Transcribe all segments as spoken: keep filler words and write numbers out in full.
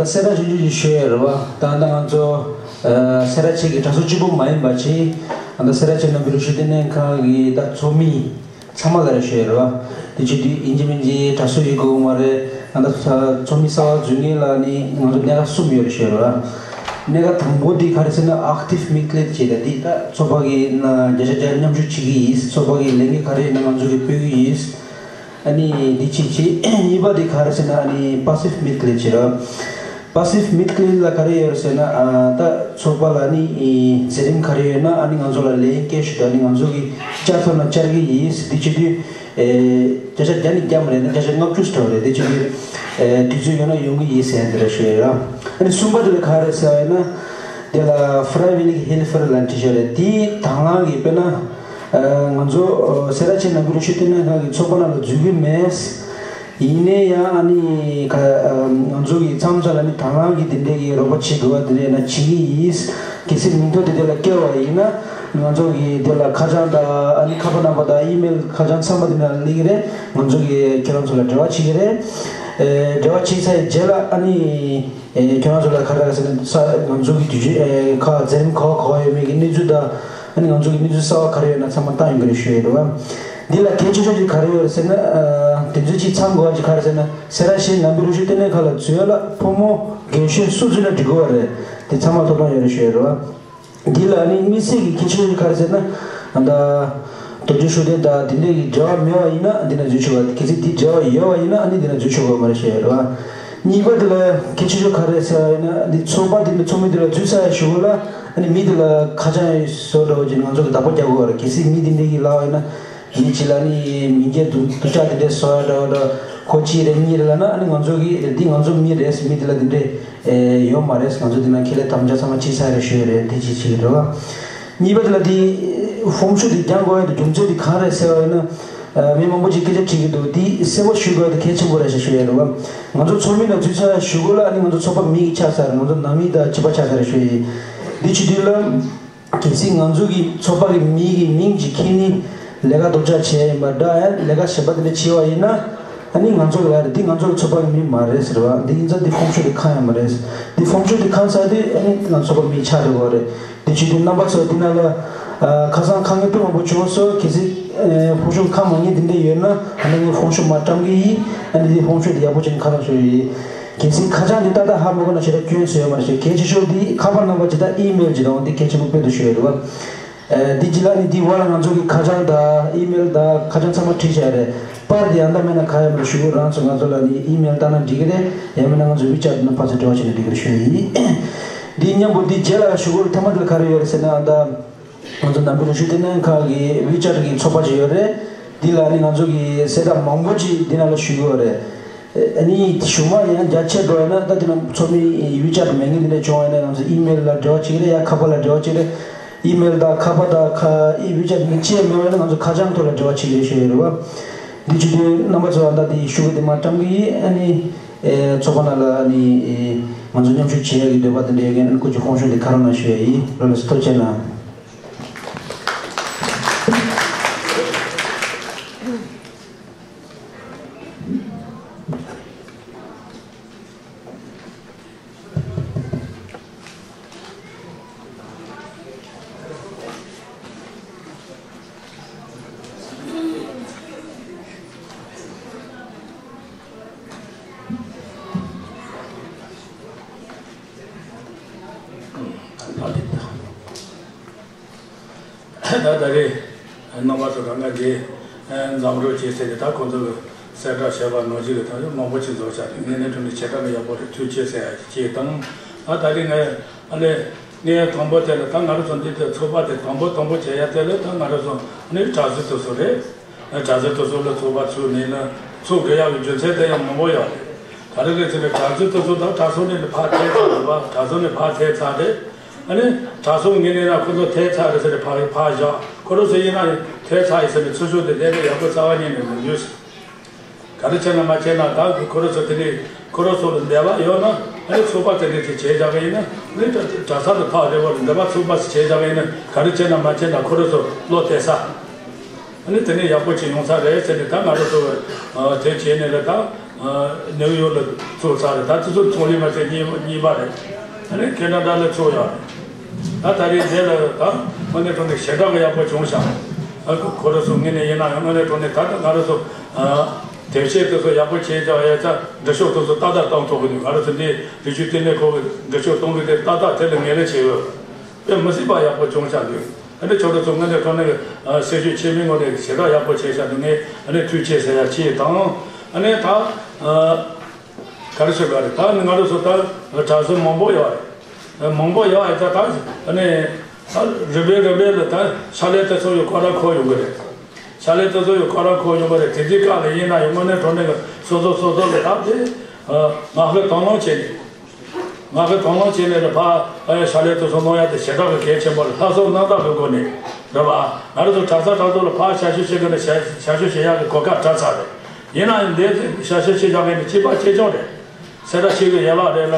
གསལ་བསྒྲགས་ཆུང་ཆུང་ཞིག་ཞུ་ཡ་རེད་བ། ད་ལྟ་ང་ཚོ་ཨ་སེ་ར་བྱེས་ཀྱི་གྲྭ་ཚོགས་གཅིག་པོ་མ་ཡིན་པ་ཅིག་ཨ་ད་སེ་ར་བྱེས་ནང་པའི་རིག་གཞུང་བསྟི་གནས་ཁང་གི་ད་ཚོགས་མི་ཚང་མ་ལ་རེ་ཞུ་ཡ་རེད་བ། དེ་བྱེད་དུས་ཡིན་གཅིག་མིན་གཅིག་གྲྭ་ཚོགས་ཡིན་དགོས་མ་རེད། ད་ལྟ་ཚོགས་མི་གསར་པ་འཛུལ་མཁན་ལ་ནི་ང་ཚོ་གནད་འགག་གསུམ་ཡོད་རེ་ཞུ་ཡ་རེད་བ། གནད་འགག་དང་པོ་དེ་ག་རེ་ཟེར་ན་ཨེག་ཊིབ་མིད་ལེད་ཅེས་རེད། དེ་ད་ཚོགས་པ་གི་ནང་བརྒྱ་ཆ་བརྒྱ་མཉམ་ཞུགས་བྱེད་ཀྱི་ཡིན། ཚོགས་པ་གི་ལས་འགན་ག་རེ་ཡོད་ན་ང་ཚོ་གི་སྤེལ་གྱི་ཡིན། ཨ་ནི་འདི་གཅིག་བྱས། གཉིས་པ་དེ་ག་རེ་ཟེར་ན་ཨ་ནི་པ་སིབ་མིད་ལེད་ཅེས་རེད། པ་སིབ་མིད་ལེད་ལ་ག་རེ་ཡོད་རེད་ཟེར་ན་ཨ་ད་ཚོགས་པ་ལ་ནི་མཛད་རིམ་ག་རེ་ཡོད་ན་ཨ་ནི་ང་ཚོ་ལ་ལན་སྐད་ཞུ་དང་ཨ་ནི་ང་ཚོ་གི་བཅར་ཐུབ་ན་བཅར་གྱི་ཡིན། འདི་བྱེད་དུས་ཨེ་བརྒྱ་ཆ་བརྒྱ་ནི་བརྒྱ་མ་རེད། ན་བརྒྱ་ཆ་ལྔ་བཅུ་ཙམ་རེད། འདི་བྱེད་དུས་ཨེ་དུས་ཚོད་ཡོད་ན་ཡོང་གི་ཡིན་ཟེར་འདི་རེད་ཞུ་ཡ་རེད། ཨ་ནི་གསུམ་པ་དེ་ལ་ག་རེ་ཟེར་བ་ཡིན་ན་དེ་ལ་ཕ་རའི་ཝི་ལིག་ཧེལ་ཕར་ལ་འཁྲིད་ཤོག་རེད། དེ་དང་བླངས་ཀྱིས་དཔེར་ན་ཨ་ང་ཚོ་ཨ་སེ་ར་བྱེས་ནང་པའི་རིག་གཞུང་བསྟི་གནས་ཁང་གི་ཚོགས་པ་ནང་ལ་འཛུལ་གྱི་མེད། ཡིན་ནའི་ཡང་ཨ་ནི་ཁ་ཨ་ང་ཚོ་གི་མཚམས་མཚམས་ལ་ནི་དང་བླངས་ཀྱི་དེ་འདྲའི་གི་རོགས་པ་བྱེད་དགོས་པ་དེ་འདྲ་ཡིན་ན་བྱེད་ཀྱི་ཡིན། གལ་སྲིད་མིང་ཐོ་དེ་དེ་ལ་བཀལ་བ་ཡིན་ན་ང་ཚོ་གི་དེ་ལ་ཁ་བྱང་དང་ཨ་ནི་ཁ་པར་ནམ་བར་དང་ཨི་མེལ་ཁ་བྱང་ཚང་མ་དེ་ནང་སླེབས་ཀྱི་རེད། ང་ཚོ་གི་ཁྱེད་རང་ཚོ་ལ་འབྲེལ་བ་བྱེད་ཀྱི་རེད། ཨེ་འབྲེལ་བ་བྱེད་ཚར་བའི་རྗེས་ལ་ཨ་ནི་ཨེ་ཁྱེད་རང་ཚོ་ལ་ཁ་བྱང་ཟེར་ན་ས་ང་ཚོ་གི་དུས་ཆེན་ཨེ་ཁ་མཛད་རིམ་ག་བ་ག་བ་ཡོད་མེད་ཀྱི་གནས་ཚུལ་དང་། ཨ་ནི་ང་ཚོ་གི་གནས་ཚུལ་གསར་པ་ག་རེ་ཡོད་ན་ཚང་མ་བཏང་ཡོང་གི་རེད་ཞུ་ཡ་རེད་བ། འདི་ལ་གལ་ཆེ་ཤོས་ཅིག་ག་རེ་ཡོད་རེད་ཟེར་ན་ཨ་དེ་ཚོ་ཅིག་ཚང་དགོས་པ་ཅིག་ག་རེ་ཟེར་ན་སེ་ར་བྱེས་ནང་པའི་རིག་གཞུང་བསྟི་གནས་ཁང་ལ་འཛུལ་ཡ་ལ་ཕོ་མོ་རྒན་གཞོན་སུ་འཛུལ་ན་འགྲིག་གི་རེད། དེ་ཚང་མ་ཐོབ་ཐང་ཡོད་རེད་ཞུ་ཡ་རེད་བ། འདི་ལ་ཨ་ནི་དམིགས་བསལ་གྱི་གལ་ཆེ་ཤོས་ཅིག་ག་རེ་ཟེར་ན་ཨ་ད་རྡོ་རྗེ་ཤུགས་ལྡན་དང་དེ་འདྲས་ཀྱི་འབྲེལ་བ་མེད་པ་ཡིན་ན་འདི་ན་འཛུལ་ཆོག་ག་གལ་སྲིད་འདི་འབྲེལ་བ་ཡོད་པ་ཡིན་ན་ཨ་ནི་འདི་ན་འཛུལ་ཆོག་གི་མ་རེད་ཞུ་ཡ་རེད་བ། གཉིས་པ་འདི་ལ་གལ་ཆེ་ཤོས་ག་རེ་ཟེར་བ་ཡིན་ན་འདི་ཚོགས་པ་འདི་ནི་ཚོགས་མི་འདི་ལ་འཛུལ་ཚར་ཡ་གཞུག་གུ་ལ་ཨ་ནི་མི་འདི་ལ་ཁ་བྱང་བཟོ་འདྲ་བོ་ཅིག་ང་ཚོ་གི་བདག་པོ་རྒྱག་དགོས་པ་རེད། གལ་སྲིད་མི་འདི་འདྲས་ཀྱི་ལབ་པ་ཡིན་ན་མི་གཅིག་ལ་ནི་མི་འགས་སྡུག་སྡུག་ཅག་འདི་འདྲས་བཟོ་ཡ་འདྲ་བོ་འདྲ་ཁོ་གཅིག་རེད་གཉིས་རེད་ལབ་ན་ཨ་ནི་ང་ཚོ་གི་འདི་ང་ཚོ་མི་རེད། མི་འདི་ལ་འདི་འདྲས་ཨེ་ཡོད་མ་རེད། ང་ཚོ་འདི་ན་ཁེ་ལས་དམ་བཅའ་ཚང་མ་བྱས་ཚར་རེད་ཞུ་ཡ་རེད། དེ་གཅིག་བྱེད་ཀྱི་རེད་བ། གཉིས་པ་དེ་ལ་དེ་ཧྥོམ་ཤོག་དེ་རྒྱག་དགོས་ཡ་དེ་རྒྱུ་མཚན་དེ་གང་རེད་ཟེར་བ་ཡིན་ན། ཨ་མི་མང་པོ་ཅིག་སྐད་ཆ་དྲིས་ཀྱི་འདུག་དེ་གསལ་པོ་ཞུ་དགོས་ཡ་དེ་གལ་ཆེན་པོ་རེད་ཞེས་ཞུ་ཡ་རེད་བ། ང་ཚོ་ཚོགས་མི་ནང་འཛུལ་ཚར་གཞུག་གུ་ལ་ཨ་ནི་ང་ཚོ་ཚོགས་པ་མིང་གཅིག་ཆགས་ཚར་རེད། ང་ཚོ་ནང་མི་དང་གཅིག་པ་ཆགས་ཚར་རེད་ཞུ་ཡ་ཡིན། དེ་བྱེད་དུས་ལ་གལ་སྲིད་ང་ཚོ་གི་ཚོགས་པ་གི་མི་གི་མིང་ཅིག་ཁྱེར་ནས་ལས་ཀ་རྡོག་རྩ་ཆེ་ཡིན་པ་འདྲ་ཡང་ལས་ཀ་གཞན་པ་དེ་འདྲ་བྱས་པ་ཡིན་ན་ཨ་ནི་ང་ཚོ་ལ་རེད། འདི་ང་ཚོ་གི་ཚོགས་པ་གི་མི་མ་རེད་ཟེར་བ་འདི་ཡིན་ཙང་འདི་ཧྥོམ་ཤོག་དེ་ཁང་ཡང་མ་རེད། འདི་ཧྥོམ་ཤོག་དེ་ཁང་ཚར་དུས་ཨ་ནི་ང་ཚོགས་པ་མི་ཆགས་འགྲོ་གི་རེད། དེ་བྱེད་དུས་རྣམ་པ་ཚོ་འདི་ནང་ལ་ཨ་ཁ་སང་ཁ་ངན་དཔེ་མང་པོ་བྱུང་སོང་། གལ་སྲིད་ཨ་ཧྥོམ་ཤོག་ཁང་མ་ཉེས་དེ་འདྲ་ཡོད་ན་ཨ་ནི་ངས་ཧྥོམ་ཤོག་མར་བཀྲམ་གི་ཡིན། ཨ་ནི་འདི་ཧྥོམ་ཤོག་དེ་ཡག་པོ་བྱས་ནས་ཁ་རང་ཞུ་ཡི་ཡིན། གལ་སྲིད་ཁ་བྱང་འདི་ཏག་ཏག་ཧ་མ་གོ་ན་ཞེ་དྲག་སྐྱོན་བཟོ་ཡོད་མ་རེད་ཞེས། གལ་ཆེ་ཤོས་འདི་ཁ་པར་རྣམ་པ་ཇི་ལྟར་ཨི་མེལ་ཇི་ལྟར་འོང་འདི་གལ་ཆེན་པོ་དཔེ་འདུག་ཞུ་ཡོད་རེད་བ། ཨ་འདི་ཇི་ལྟར་ནི་འདི་བར་ལ་ང་ཚོ་གི་ཁ་བྱང་དང་ཨི་མེལ་དང་ཁ་བྱང་ཚང་མ་བྲིས་བཞག་རེད། པར་འདི་ཡང་དག་མེད་ན་ག་ཡང་མ་རེད། ཞུ་གི་རང་ཚོ་ང་ཚོ་ལ་ནི་ཨི་མེལ་བཏང་ན་འགྲིག་གི་རེད། ཡང་མིན་ན་ང་ཚོ་ཝི་ཅེཊ་ནང་ཕར་ཚུར་འབྲེལ་བ་བྱས་ན་འགྲིག་གི་རེད་ཞུ་ཡི་ཡིན། འདི་མཉམ་པོ་འདི་རྗེས་ལ་ཞུ་གི་རེད། ཐ་མ་འདི་ལ་ག་རེ་ཡོད་རེད་ཟེར་ན་ཨ་ད། ང་ཚོ་ནང་པའི་རིག་གཞུང་བསྟི་གནས་ཁང་གི་ཝི་ཅེཊ་གི་ཚོགས་པ་ཅིག་ཡོད་རེད། འདི་ལ་ནི་ང་ཚོ་གི་གསལ་བསྒྲགས་མང་པོ་ཅིག་འདི་ནང་ལ་ཞུ་གི་ཡོད་རེད། ཨ་ནི་གཞུག་མ་ཡང་རྒྱ་ཆེ་འགྲོ་ཡ་ན་ད་དེ་ནང་ཚོགས་མི་ཝི་ཅེཊ་མེད་མཁན་འདི་འདྲ་བྱུང་བ་ཡིན་ན་ང་ཚོ་ཨི་མེལ་ལ་འབྲེལ་བ་བྱེད་ཀྱི་རེད། ཡང་ཁ་པར་ལ་འབྲེལ་བ་བྱེད་ཀྱི་རེད། ཨི་མེལ་དང་ཁ་པར་དང་ཁ་ཨི་ཝི་ཅེཊ་འདི་ཅི་ཡང་མེད་པ་ཡིན་ན་ང་ཚོ་ཁ་བྱང་ཐོག་ལ་འབྲེལ་བ་བྱེད་ཀྱི་རེད་ཞུ་ཡ་རེད་བ། འདི་བྱེད་དུས་རྣམ་པ་ཚོ་ཨ་ད་འདི་ཞུ་གི་འདི་མར་བཀྲམ་གི་ཡིན། ཨ་ནི་ཨེ་ཚོགས་པ་ནང་ལ་ཨ་ནི་ཨེ་ང་ཚོ་མཉམ་ཞུགས་བྱེད་ཡ་གི་འདོད་པ་དེ་འདྲ་ཡོད་མཁན་ཨ་ནི་སྐུ་མཁྱེན་ཧྥོང་ཞུང་དེ་ཁ་རོག་གནང་ཞུ་ཡ་ཡིན། ལོ་ལ་སི་ཐུགས་རྗེ་གནང་། ད་ད་རེས་རྣམ་པ་ཚོ་གང་ག་འདི་མཛངས་རོགས་བྱེད་ཟེར་ཏེ་ད་ཁོང་ཚོ་གི་གསལ་བསྒྲགས་བྱས་པ་ནང་བཞིན་གྱི་ད་མང་པོ་ཅིག་རྫོགས་བྱ་དེ་ངས་ནས་དྲུང་ནས་བྱེད་སྟངས་ཡག་པོ་རེད། ཐུགས་རྗེ་ཆེ་ཟེར་ཡ་ཅིག་དང་། ད་ད་རེས་ངས་ཨ་ནི་ངས་དང་པོ་དེ་ལ་ད་ང་རང་ཚོ་འདི་དེ་ཚོགས་པ་དེ་དང་པོ་དང་པོ་བྱེད་ཡ་དེ་ལ་ད་ང་རང་ཚོ་ཨ་ནི་གྲྭ་བཙུན་དེ་ཚོ་རེད། གྲྭ་བཙུན་དེ་ཚོ་ལ་ཚོགས་པ་ཚུགས་ནས་ན་ཚུགས་དགོས་ཡག་གི་རྒྱུ་མཚན་དེ་ཡང་མང་པོ་ཡོད་རེད། ག་རེ་རེད་ཟེར་ན་གྲྭ་བཙུན་དེ་ཚོ་དང་གྲྭ་ཚང་ནས་ནི་ཕར་ཐད་ཚར་རེད་བ། གྲྭ་ཚང་ནས་ཕར་ཐད་ཚར་རེད། ཨ་ནི་གྲྭ་ཚང་ངོས་ནས་ན་ཁོ་ཚོ་ཐད་ཚར་རེད་ཟེར་ནས་ཕར་ཕར་བཞག་ཁོ་རང་ཚོ་ཡིན་ན་ཐད་ཚར་ཡིན་ཟེར་ནས་ཚུར་ཤོག་དེ་བསྡད་ནས་ཡག་པོ་རྩ་བ་ཉིད་ནས་མི་འདུག་ག་རེ་བྱས་ན་མ་བྱས་ན་ད་ཁོ་རང་ཚོ་དེ་ནས་ཁོ་རང་ཚོ་ལ་འདོད་པ་ཡོད་ན་ཨ་ནི་ཚོགས་པ་དེ་འདྲ་ཅིག་བྱས་བཞག་པ་ཡིན་ན་ཨ་ནི་གྲྭ་ས་ལ་ཕར་རེ་བ་ལ་འདོད་པ་ཚོགས་པ་ཞིག་བྱས་བཞག་པ་ཡིན་ན་ག་རེ་བྱས་ན་མ་བྱས་ན་ཁོ་རང་ཚོ་བློ་གཏད་ས། ཨ་ནི་དེ་ནས་ཡག་པོ་ཅིག་ཡོང་ས་རེད་ཟེར་ནས་ད་ང་རང་ཚོ་དེ་བྱས་ནས་ལ་ད་ ནིའུ་ཡོག་ལ་ཚུགས་ཚར་རེད། ད་དེ་ཚོ་ཚོགས་ལས་མ་བྱས་གཉིས་གཉིས་པ་རེད། ཨ་ནི་ཁེ་ན་ཌ་ལ་ཚུགས་ཡོད་རེད། ད་ད་རེས་འདི་ལ་ད་དངོས་གནས་དྲང་གནས་ཞེ་དྲག་གི་ཡག་པོ་བྱུང་ཤག་ཨ་ཁོ་ཁོ་རང་ཚོ་ངོས་ནས་ཡིན་ན་ཡང་དངོས་གནས་དྲང་གནས་ད་ལྟ་ང་རང་ཚོ་དེབ་སྐྱེལ་དེ་ཚོ་ཡག་པོ་བྱས་ཀྱང་ཡ་ཆ་འདྲི་ཤོག་དེ་ཚོ་ཏག་ཏག་བཏང་ཐུབ་ཀྱི་འདུག་ང་རང་ཚོ་འདི་རི་ཆུ་ལྟེ་གནས་ཁང་གི་འདྲི་ཤོག་གཏོང་གི་དེ་ཏག་ཏག་དེ་ལ་ངེས་ལེན་བྱས་ཡོད། དཔེ་མི་སྲིད་པ་ཡག་པོ་བྱུང་ཤག་འདུག་ཨ་ནི་ཁྱོད་རང་ཚོ་དངོས་གནས་དྲང་གནས་ཀྱི་སེམས་ཤུགས་ཆེ་མིན་ངོས་ནས་ཞེ་དྲག་ཡག་པོ་བྱས་ཤག་འདུག་ངས་ཨ་ནི་ཐུགས་རྗེ་ཆེ་ཟེར་ཡ་ཆེ་དང་། ཨ་ནི་ད་ག་རེ་ཟེར་དགོས་རེད། ད་ང་རང་ཚོ་ད་གྲྭ་བཙུན་མང་པོ་ཡོད་རེད། མང་པོ་ཡོད་རེད། ད་ད་ཨ་ནི་ད་རིམ་པས་རིམ་པས་ལ་ད་ཕྱག་ལས་དེ་ཚོ་ཡང་ཁོ་རང་འཁོར་ཡོང་གི་རེད། ཕྱག་ལས་དེ་ཚོ་ཡང་ཁོ་རང་འཁོར་ཡོང་གི་རེད། དེ་དུས་སྐབས་ལ་ཡིན་ན་ཡང་དངོས་གནས་དྲང་གནས་ཀྱི་སོ་སོ་སོ་སོ་ལ་ད་དེ་ངག་གི་དང་བླངས་བྱས་ནས། ང་གི་དང་བླངས་བྱས་ནས་ལ་ཕར་ཨ་ཡ་ཕྱག་ལས་དེ་ཚོ་གནང་ཡ་དེ་ཞེ་དྲག་གི་གལ་ཆེན་པོ་རེད། ལྷག་བསམ་རྣམ་དག་གི་སྒོ་ནས་རེད་བ། ང་རང་ཚོ་གྲྭ་ས་གྲྭ་ཚང་ལ་ཕར་ཞབས་ཞུ་བྱེད་དགོས་ན་ཞབས་ཞབས་ཞུ་བྱེད་ཡག་གི་གོ་སྐབས་བྲལ་ཚར་རེད། ཡིན་ན་ཡང་འདི་ཞབས་ཞུ་བྱེད་ཡག་གི་ནི་གཅེས་པ་གཅེས་སྐྱོང་རེད། སེ་ར་ཤེས་གི་ཡན་ལག་རེད་ལ་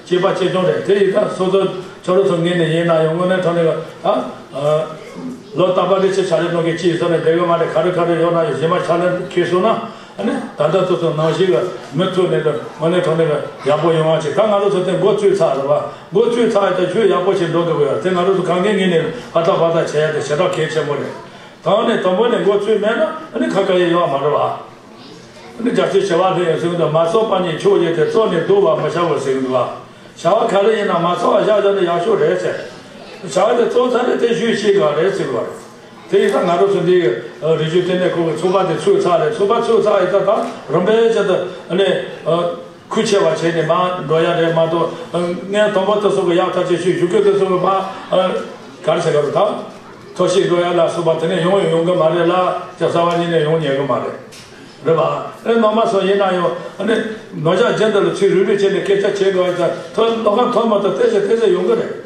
གཅེས་པ་གཅེས་སྐྱོང་རེད། དེ་ཡིན་ཙང་སོ་སོ་ཁྱོད་རང་ཚོ་ངོས་ནས་ཡིན་ན་ཡང་དངོས་གནས་དྲང་གནས་ཀྱི་ཨ་ལོ་རྟག་པར་རེ་ཕྱི་ཕྱག་ལས་གནང་མཁན་གཅིག་བཟོ་ནས་བསྡད་གི་མ་རེད། ག་རེ་ག་རེ་ཡོད་ན་ཡང་རྗེས་མ་ཕྱག་ལས་འཁེལ་སོང་ན། ཨ་ནི་ད་ལྟ་ཚོ་ཚོ་ནང་བཞིན་གྱི་མུ་མཐུད་ནས་དངོས་གནས་དྲང་གནས་ཀྱི་ཡག་པོ་ཡོང་བ་ཅིག་ད་ང་རང་ཚོ་དེ་འགོ་བཙུགས་ཚར་རེད་བ། འགོ་བཙུགས་ཚར་ཡ་དེ་ཞུ་ཡག་པོ་ཞིག་འགྲོ་དགོས་ཀྱི་ཡོད། དེ་ང་རང་ཚོ་གང་གའི་ངོས་ནས་ཧ་ཐག་པ་ཐག་བྱེད་ཡ་དེ་ཞེ་དྲག་གལ་ཆེན་པོ་རེད། དང་ནས་དང་པོ་ནས་འགོ་བཙུགས་མེད་ན་ཨ་ནི་ཁ་ཁ་ཡེ་ཡོད་མ་རེད་བ། ཨ་ནི་རྒྱ་ཆེའི་བྱ་བ་ལྷོད་ཡོད་ཟེར་གི་འདུག་མ་རྩོམ་པ་ཉིད་མཆོག་ཡིན་ཏེ། རྩོམ་ནས་སྡུག་པ་མི་བྱའོ་ཟེར་གི་འདུག་བ། བྱ་བ་ག་རེ་ཡིན་ན་མ་རྩོམ་པ་བཞག་བཞག་ནས་ཡག་ཤོས་རེད་ཟེར། བྱ་བ་དེ་རྩོམ་ཚར་ནས་དེ་ཞུས་ཤེས་ག་རེད་ཟེར་བ་རེད། དེ་ཡིན་ཙང་ང་རང་ཚོ་འདི་རི་ཆུ་ལྟེ་གནས་ཁང་གི་ཚོགས་པ་དེ་ཚུགས་ཚར་རེད། ཚོགས་པ་ཚུགས་ཚར་ཡིན་ཙང་ད་རིམ་པས་བྱས་ཏེ་ཨ་ནི་ཁུལ་ཆེ་བ་བྱས་ནས་མར་འགྲོ་ཡ་རེད་མ་གཏོགས། ངས་དང་པོ་དེ་ཚོ་གི་ཡག་ཐག་ཆོད་ཞུ་རྒྱུ་གི་དེ་ཚོ་གི་མར་ག་རེ་ཟེར་ག་རེ་ད་ཐོར་ཞིག་འགྲོ་ཡ་ལ་སོགས་པ་དེ་ནས་ཡོང་ཡང་ཡོང་གི་མ་རེད་ལ། རྩ་བ་ཉིད་ནས་ཡོང་ཉན་གི་མ་རེད། རེད་པ། ཨེ་ནང་མ་སོགས་ཡིན་ན་ཡང་ཨ་ནི་ནང་ཆ་རྒྱུན་དུ་ལ་ཚུར་རུབ་རུབ་བྱས་ནས་སྐད་ཆ་བྱེད་དགོས་ཡ་ད་ཐོན་ལོག་ག་ཐོན་མ་ཐོན་ཏེ་ཟེར་ཏེ་ཟེར་ཡོང་གི་རེད།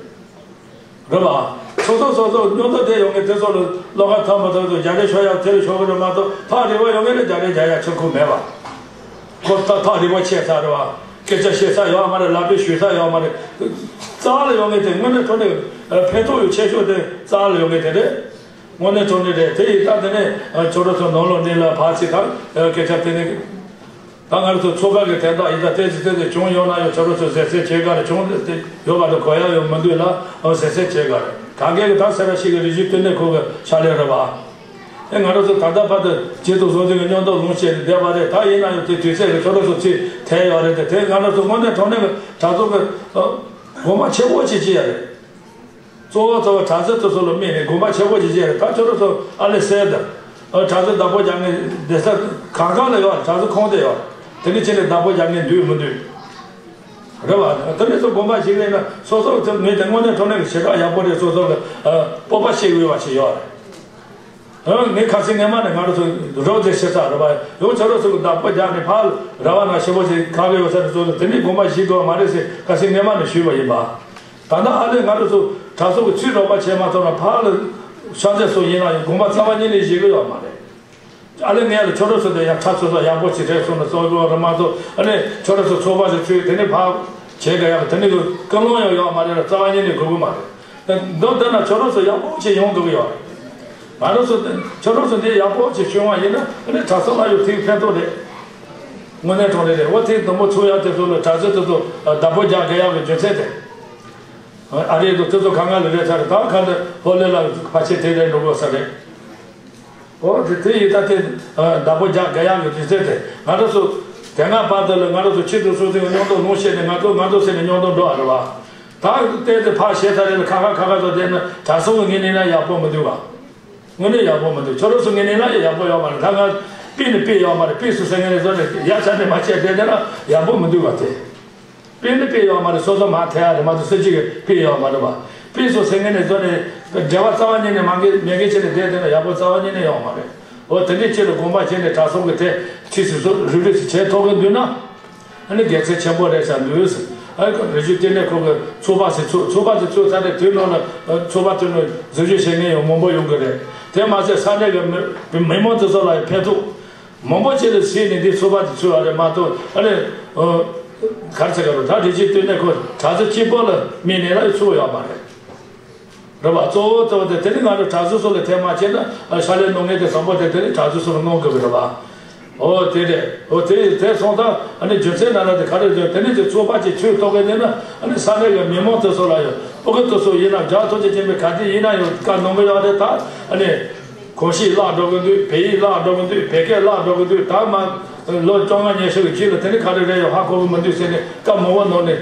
རེད་པ། སོ་སོ་སོ་སོ་སྙོན་ཐོ་དེ་ཡོང་གི་དེ་ཚོ་ལ་ལོག་ག་ཐོན་མ་ཐོན་ཚོ་རྒྱ་རེ་ཤོར་ཡ་དེ་རེ་ཤོར་གི་རེད་མ་གཏོགས། ཐག་རིང་པོ་ཡོང་གི་རེད། རྒྱ་རེ་རྒྱག་ཡ་ཆེ་ཁུངས་མེད་པ། ཁོ་ཐག་ཐག་རིང་པོ་ཆད་ཚར་རེད་པ། སྐད་ཆ་བཤད་ས་ཡོད་མ་རེད། ལག་པས་གཞུ་ས་ཡོད་མ་རེད། རྩ་བ་ལ་ཡོང་གི་དེ་དངོས་གནས་དྲང་གནས་ཕན་ཐོགས་ཡོད་ཆེ་ཤོས་དེ་རྩ་བ་ལ་ཡོང་གི་དེ་རེད། དངོས་གནས་དྲང་གནས་རེད། དེ་ཡིན་ཙང་དེ་ནས་ཁྱོད་རང་ཚོ་ནང་ལོགས་ནས་ལ་ཕར་ཚིག་དང་སྐད་ཆ་དེ་ནས་ད་ང་རང་ཚོ་ཚོགས་པ་གི་དོན་དག་ཡིན་ཙང་ཏོག་ཙམ་ཏོག་ཙམ་བྱུང་ཡོང་ན་ཡང་ཁྱོད་རང་ཚོ་ཟེར་ཟེར་བྱེད་ག་རེ། བྱུང་ཡོད་པ་དང་གོ་ཡ་ཡོད་མི་འདུག་ལ་ཟེར་ཟེར་བྱེད་ག་རེ། གང་གས་ཀྱི་ད་སེ་ར་ཤེས་གི་རི་ཆུ་ལྟེ་གནས་ཁང་གི་ཕྱག་ལས་རེད་པ། ཨེ་ང་རང་ཚོ་ད་ལྟ་བར་དུ་བྱེད་དུ་བཟོ་དུས་ཀྱི་མཉམ་དུ་ལངས་བྱས་ནས་བསྡད་པ་རེད། ད་ཡིན་ན་ཡང་དེ་དུས་ཚོད་ཀྱི་ཁྱོད་རང་ཚོ་ཚིག་ཐལ་ཡོད་རེད་དེ། དེ་ང་རང་ཚོ་དངོས་གནས་དྲང་གནས་ཀྱི་གྲྭ་ཚོགས་ཀྱི་དགོངས་པ་ཆེ་བོ་ཅིག་ཅི་ཡ་རེད། གཙོ་བོ་གཙོ་བོ་གྲྭ་ཚང་དེ་ཚོ་ལ་དམིགས་ནས་དགོངས་པ་ཆེ་བོ་ཅིག་བཞེས་རེད། ད་ཁྱོད་རང་ཚོ་ཨ་ལེ་གསལ་དུ་ཨ་གྲྭ་ཚང་བདག་པོ་རྒྱག་མཁན་སྡེ་ས་གང་གང་ལ་ཡོད་རེད། གྲྭ་ཚང་ཁོངས་དེ་ཡོད་རེད། དེ་ནི་ཆེད་ལས་བདག་པོ་རྒྱག་མཁན་འདུག་མི་འདུག་རེད་བ། དེ་ནས་ཚོ་དགོངས་པ་ཞིག་ལེན་ན་སོ་སོ་ཚོ་ངས་དེ་དངོས་གནས་དྲང་གནས་ཀྱི་ཞེ་དྲག་ཡག་པོ་རེད། སོ་སོ་ལ་ཨ་སྤོབས་པ་བཤད་འོས་པ་ཞིག་ཡོད་རེད། ཨ་ངས་ཁ་སང་སྔས་མ་ནས་ང་རང་ཚོ་རོགས་དེ་བྱེད་ས་རེད་བ། ཡང་ཁྱོད་རང་ཚོ་གི་བདག་པོ་རྒྱག་ནས་ཕར་ར་བ་ན་ཞེ་པོ་ཞིག་ཁག་གི་ཡོད་ས་རེད། ཚོ་ལ་དེ་ནས་དགོངས་པ་ཞིག་འགྲོ་བ་མ་རེད་ཟེར་ཁ་སང་སྔས་མ་ནས་ཞུས་པ་ཡིན་པ། ད་ལྟ་ཨ་ལས་ང་རང་ཚོ་གྲྭ་ཚང་གི་ཚུར་རོགས་པ་བྱས་མ་ཐུབ་ན་ཕར་ལ་ཤར་རྩེ་སོགས་ཡིན་ན་ཡང་དགོངས་པ་རྩ་བ་ཉིད་ནས་བཞེས་གི་ཡོད་མ་རེད། ཨ་ལས་ངས་ལ་ཁྱོད་རང་ཚོ་དེ་ཡང་གྲྭ་ཚང་ཚོ་ཡག་པོ་ཅིག་རེད་སོང་ན་གསོ་དགོས་རེད་མ་གཏོགས། ཨ་ལས་ཁྱོད་རང་ཚོ་ཚོགས་པ་ཞིག་ཚུགས་དེ་ནས་ཕར་བྱེད་ག་ཡག་དེ་ནས་ཀུན་སློང་ཡང་ཡོད་མ་རེད་ལ་རྩ་བ་ཉིད་ནས་དགོས་གི་མ་རེད། མདོར་བསྡུས་ན་ཁྱོད་རང་ཚོ་ཡག་པོ་ཅིག་ཡོང་དགོས་གི་ཡོད་རེད། ང་རང་ཚོ་དེ་ཁྱོད་རང་ཚོ་འདི་ཡག་པོ་ཅིག་བྱུང་བ་ཡིན་ན་ཨ་ནི་གྲྭ་ཚང་ལ་ཡང་ཐིག་ཕན་ཐོགས་རེད། དངོས་གནས་དྲང་གནས་རེད། འོ་དེ་དང་པོ་ཚུགས་ཡག་དེ་ཚོ་ལ་གྲྭ་ཚང་དེ་ཚོ་བདག་པོ་རྒྱག་དགོས་ཡག་གི་རྒྱུ་མཚན་དེ། ཨ་རེད་འདུག་དེ་ཚོ་གང་ག་ལ་རེད་ཚར་རེད། ད་ག་ལ་ཧོ་ལེ་ལ་ཕལ་ཆེར་དེ་རེད་འགྲོ་དགོས་ས་རེད། འོ་དེ་དེ་ཡིན་ད་དེ་བདག་པོ་རྒྱག་དགོས་ཡག་གི་རྒྱུ་མཚན་དེ། ང་རང་ཚོ་དེ་སྔ་བར་དུ་ལ་ང་རང་ཚོ་ཆེད་དུ་སོ་སོའི་མཉམ་དུ་ལངས་བྱས་ནས་ང་ཚོ་ང་ཚོ་ཟེར་ནས་མཉམ་དུ་འགྲོ་བ་རེད་བ། ད་བལྟས་ཏེ་ཕར་བཤད་ས་རེད་ལ་ཁ་ཁ་ཁ་ཁ་ཚོ་བསྡད་ན་གྲྭ་ཚང་གི་ངོས་ནས་ན་ཡག་པོ་མི་འདུག་བ། དངོས་གནས་ཡག་པོ་མི་འདུག་ཁྱོད་རང་ཚོ་ངོས་ནས་ན་ཡང་ཡག་པོ་ཡོད་མ་རེད། ད་ང་དཔེ་ནི་དཔེ་ཡོད་མ་རེད། དཔེ་སུ་ཟེར་ངས་ནས་བཟོ་ནས་ཡ་ཆ་ནས་མ་བྱས་བསྡད་ན་ཡག་པོ་མི་འདུག་བ། དེ་དཔེ་ནི་དཔེ་ཡོད་མ་རེད། སོ་སོ་མ་ཐེ་ཡ་རེད་མ་གཏོགས་སུ་གཅིག་གིས་དཔེ་ཡོད་མ་རེད་བ། དཔེ་སུ་ཟེར་ངས་ནས་བཟོ་ནས་འབྲེལ་བ་རྩ་བ་ཉིད་ནས་མ་འགེལ་མེད་མཁན་བྱས་ནས་བསྡད་བསྡད་ན་ཡག་པོ་རྩ་བ་ཉིད་ནས་ཡོད་མ་རེད། འོ་དེ་འདྲའི་ཆེད་དུ་དགོངས་པ་བཞེས་ནས་གྲྭ་ཚང་གི་ཐད་ཁྲིད་སུ་སུ་རུབ་རུབ་སུ་བྱས་ཐུབ་གི་འདུག་ན། ཨ་ནི་དགེ་མཚན་ཆེན་པོ་རེད་ཤག་འདུག་ཨ་རི་ཆུ་ལྟེ་གནས་ཁང་གི་ཚོགས་པ་ཟེར་ཚོགས་ཚོགས་པ་ཟེར་ཚོགས་ཚར་ཏེ་དེའི་ནང་ལ་ཚོགས་པ་དེ་ནང་འཛུལ་ཞུགས་བྱེད་མཁན་ཡང་མང་པོ་ཡོང་གི་རེད། དེ་མ་ཟད་ས་གནས་ཀྱི་མི་མི་མང་དེ་ཚོ་ལ་ཡང་ཕན་ཐོགས་མང་པོ་ཅིག་ལ་གཟིགས་ནས་འདི་ཚོགས་པ་དེ་ཚུགས་པ་རེད་མ་གཏོགས། ཨ་ནི་ག་རེ་ཟེར་ག་རེ་ད་རི་ཆུ་ལྟེ་གནས་ཁང་གྲྭ་ཚང་གཅིག་པོ་ལ་དམིགས་ནས་ལ་ཚུགས་ཡོད་མ་རེད། རེད་བ། གཙོ་བོ་གཙོ་བོ་དེ་དེ་ནི་ང་ཚོ་གྲྭ་ཚང་སོགས་ལ་ཐེ་མ་བྱས་ན་ཕྱག་ལས་གནང་མཁན་དེ་བཟང་པོ་དེ་དེ་ནི་གྲྭ་ཚང་སོགས་ལ་གནང་དགོས་པ་རེད་བ། ཨོ་དེ་རེད། ཨོ་དེ་དེ་སོང་ཙང་ཨ་ནི་རྒྱུ་མཚན་ནང་ལ་དེ་ག་རེ་ཟེར། དེ་ནི་ཅིག་ཚོགས་པ་ཅིག་ཚུགས་ཐུབ་ཀྱི་མེད་ན། ཨ་ནི་ས་གནས་ཀྱི་མི་མང་དེ་ཚོ་ལ་ཡང་ཕྲུ་གུ་དེ་ཚོ་ཡིན་ན། རྒྱལ་བ་ཐམས་ཅད་མཁྱེན་པའི་ག་དུས་ཡིན་ན་ཡང་བཀའ་གནང་གི་ཡོད་རེད། ད་ཨ་ནི་གོམས་གཤིས་བརླག་འགྲོ་གི་འདུག་བོད་ཡིག་བརླག་འགྲོ་གི་འདུག་བོད་སྐད་བརླག་འགྲོ་གི་འདུག་ད་མ་ལོ་བཅོ་ལྔ་ཉི་ཤུ་གི་རྗེས་ལ་དེ་ནི་ག་རེ་རེད་ཡང་ཧ་གོ་གི་མི་འདུག་ཟེར་ནས་བཀའ་མང་པོ་གནང་ནས།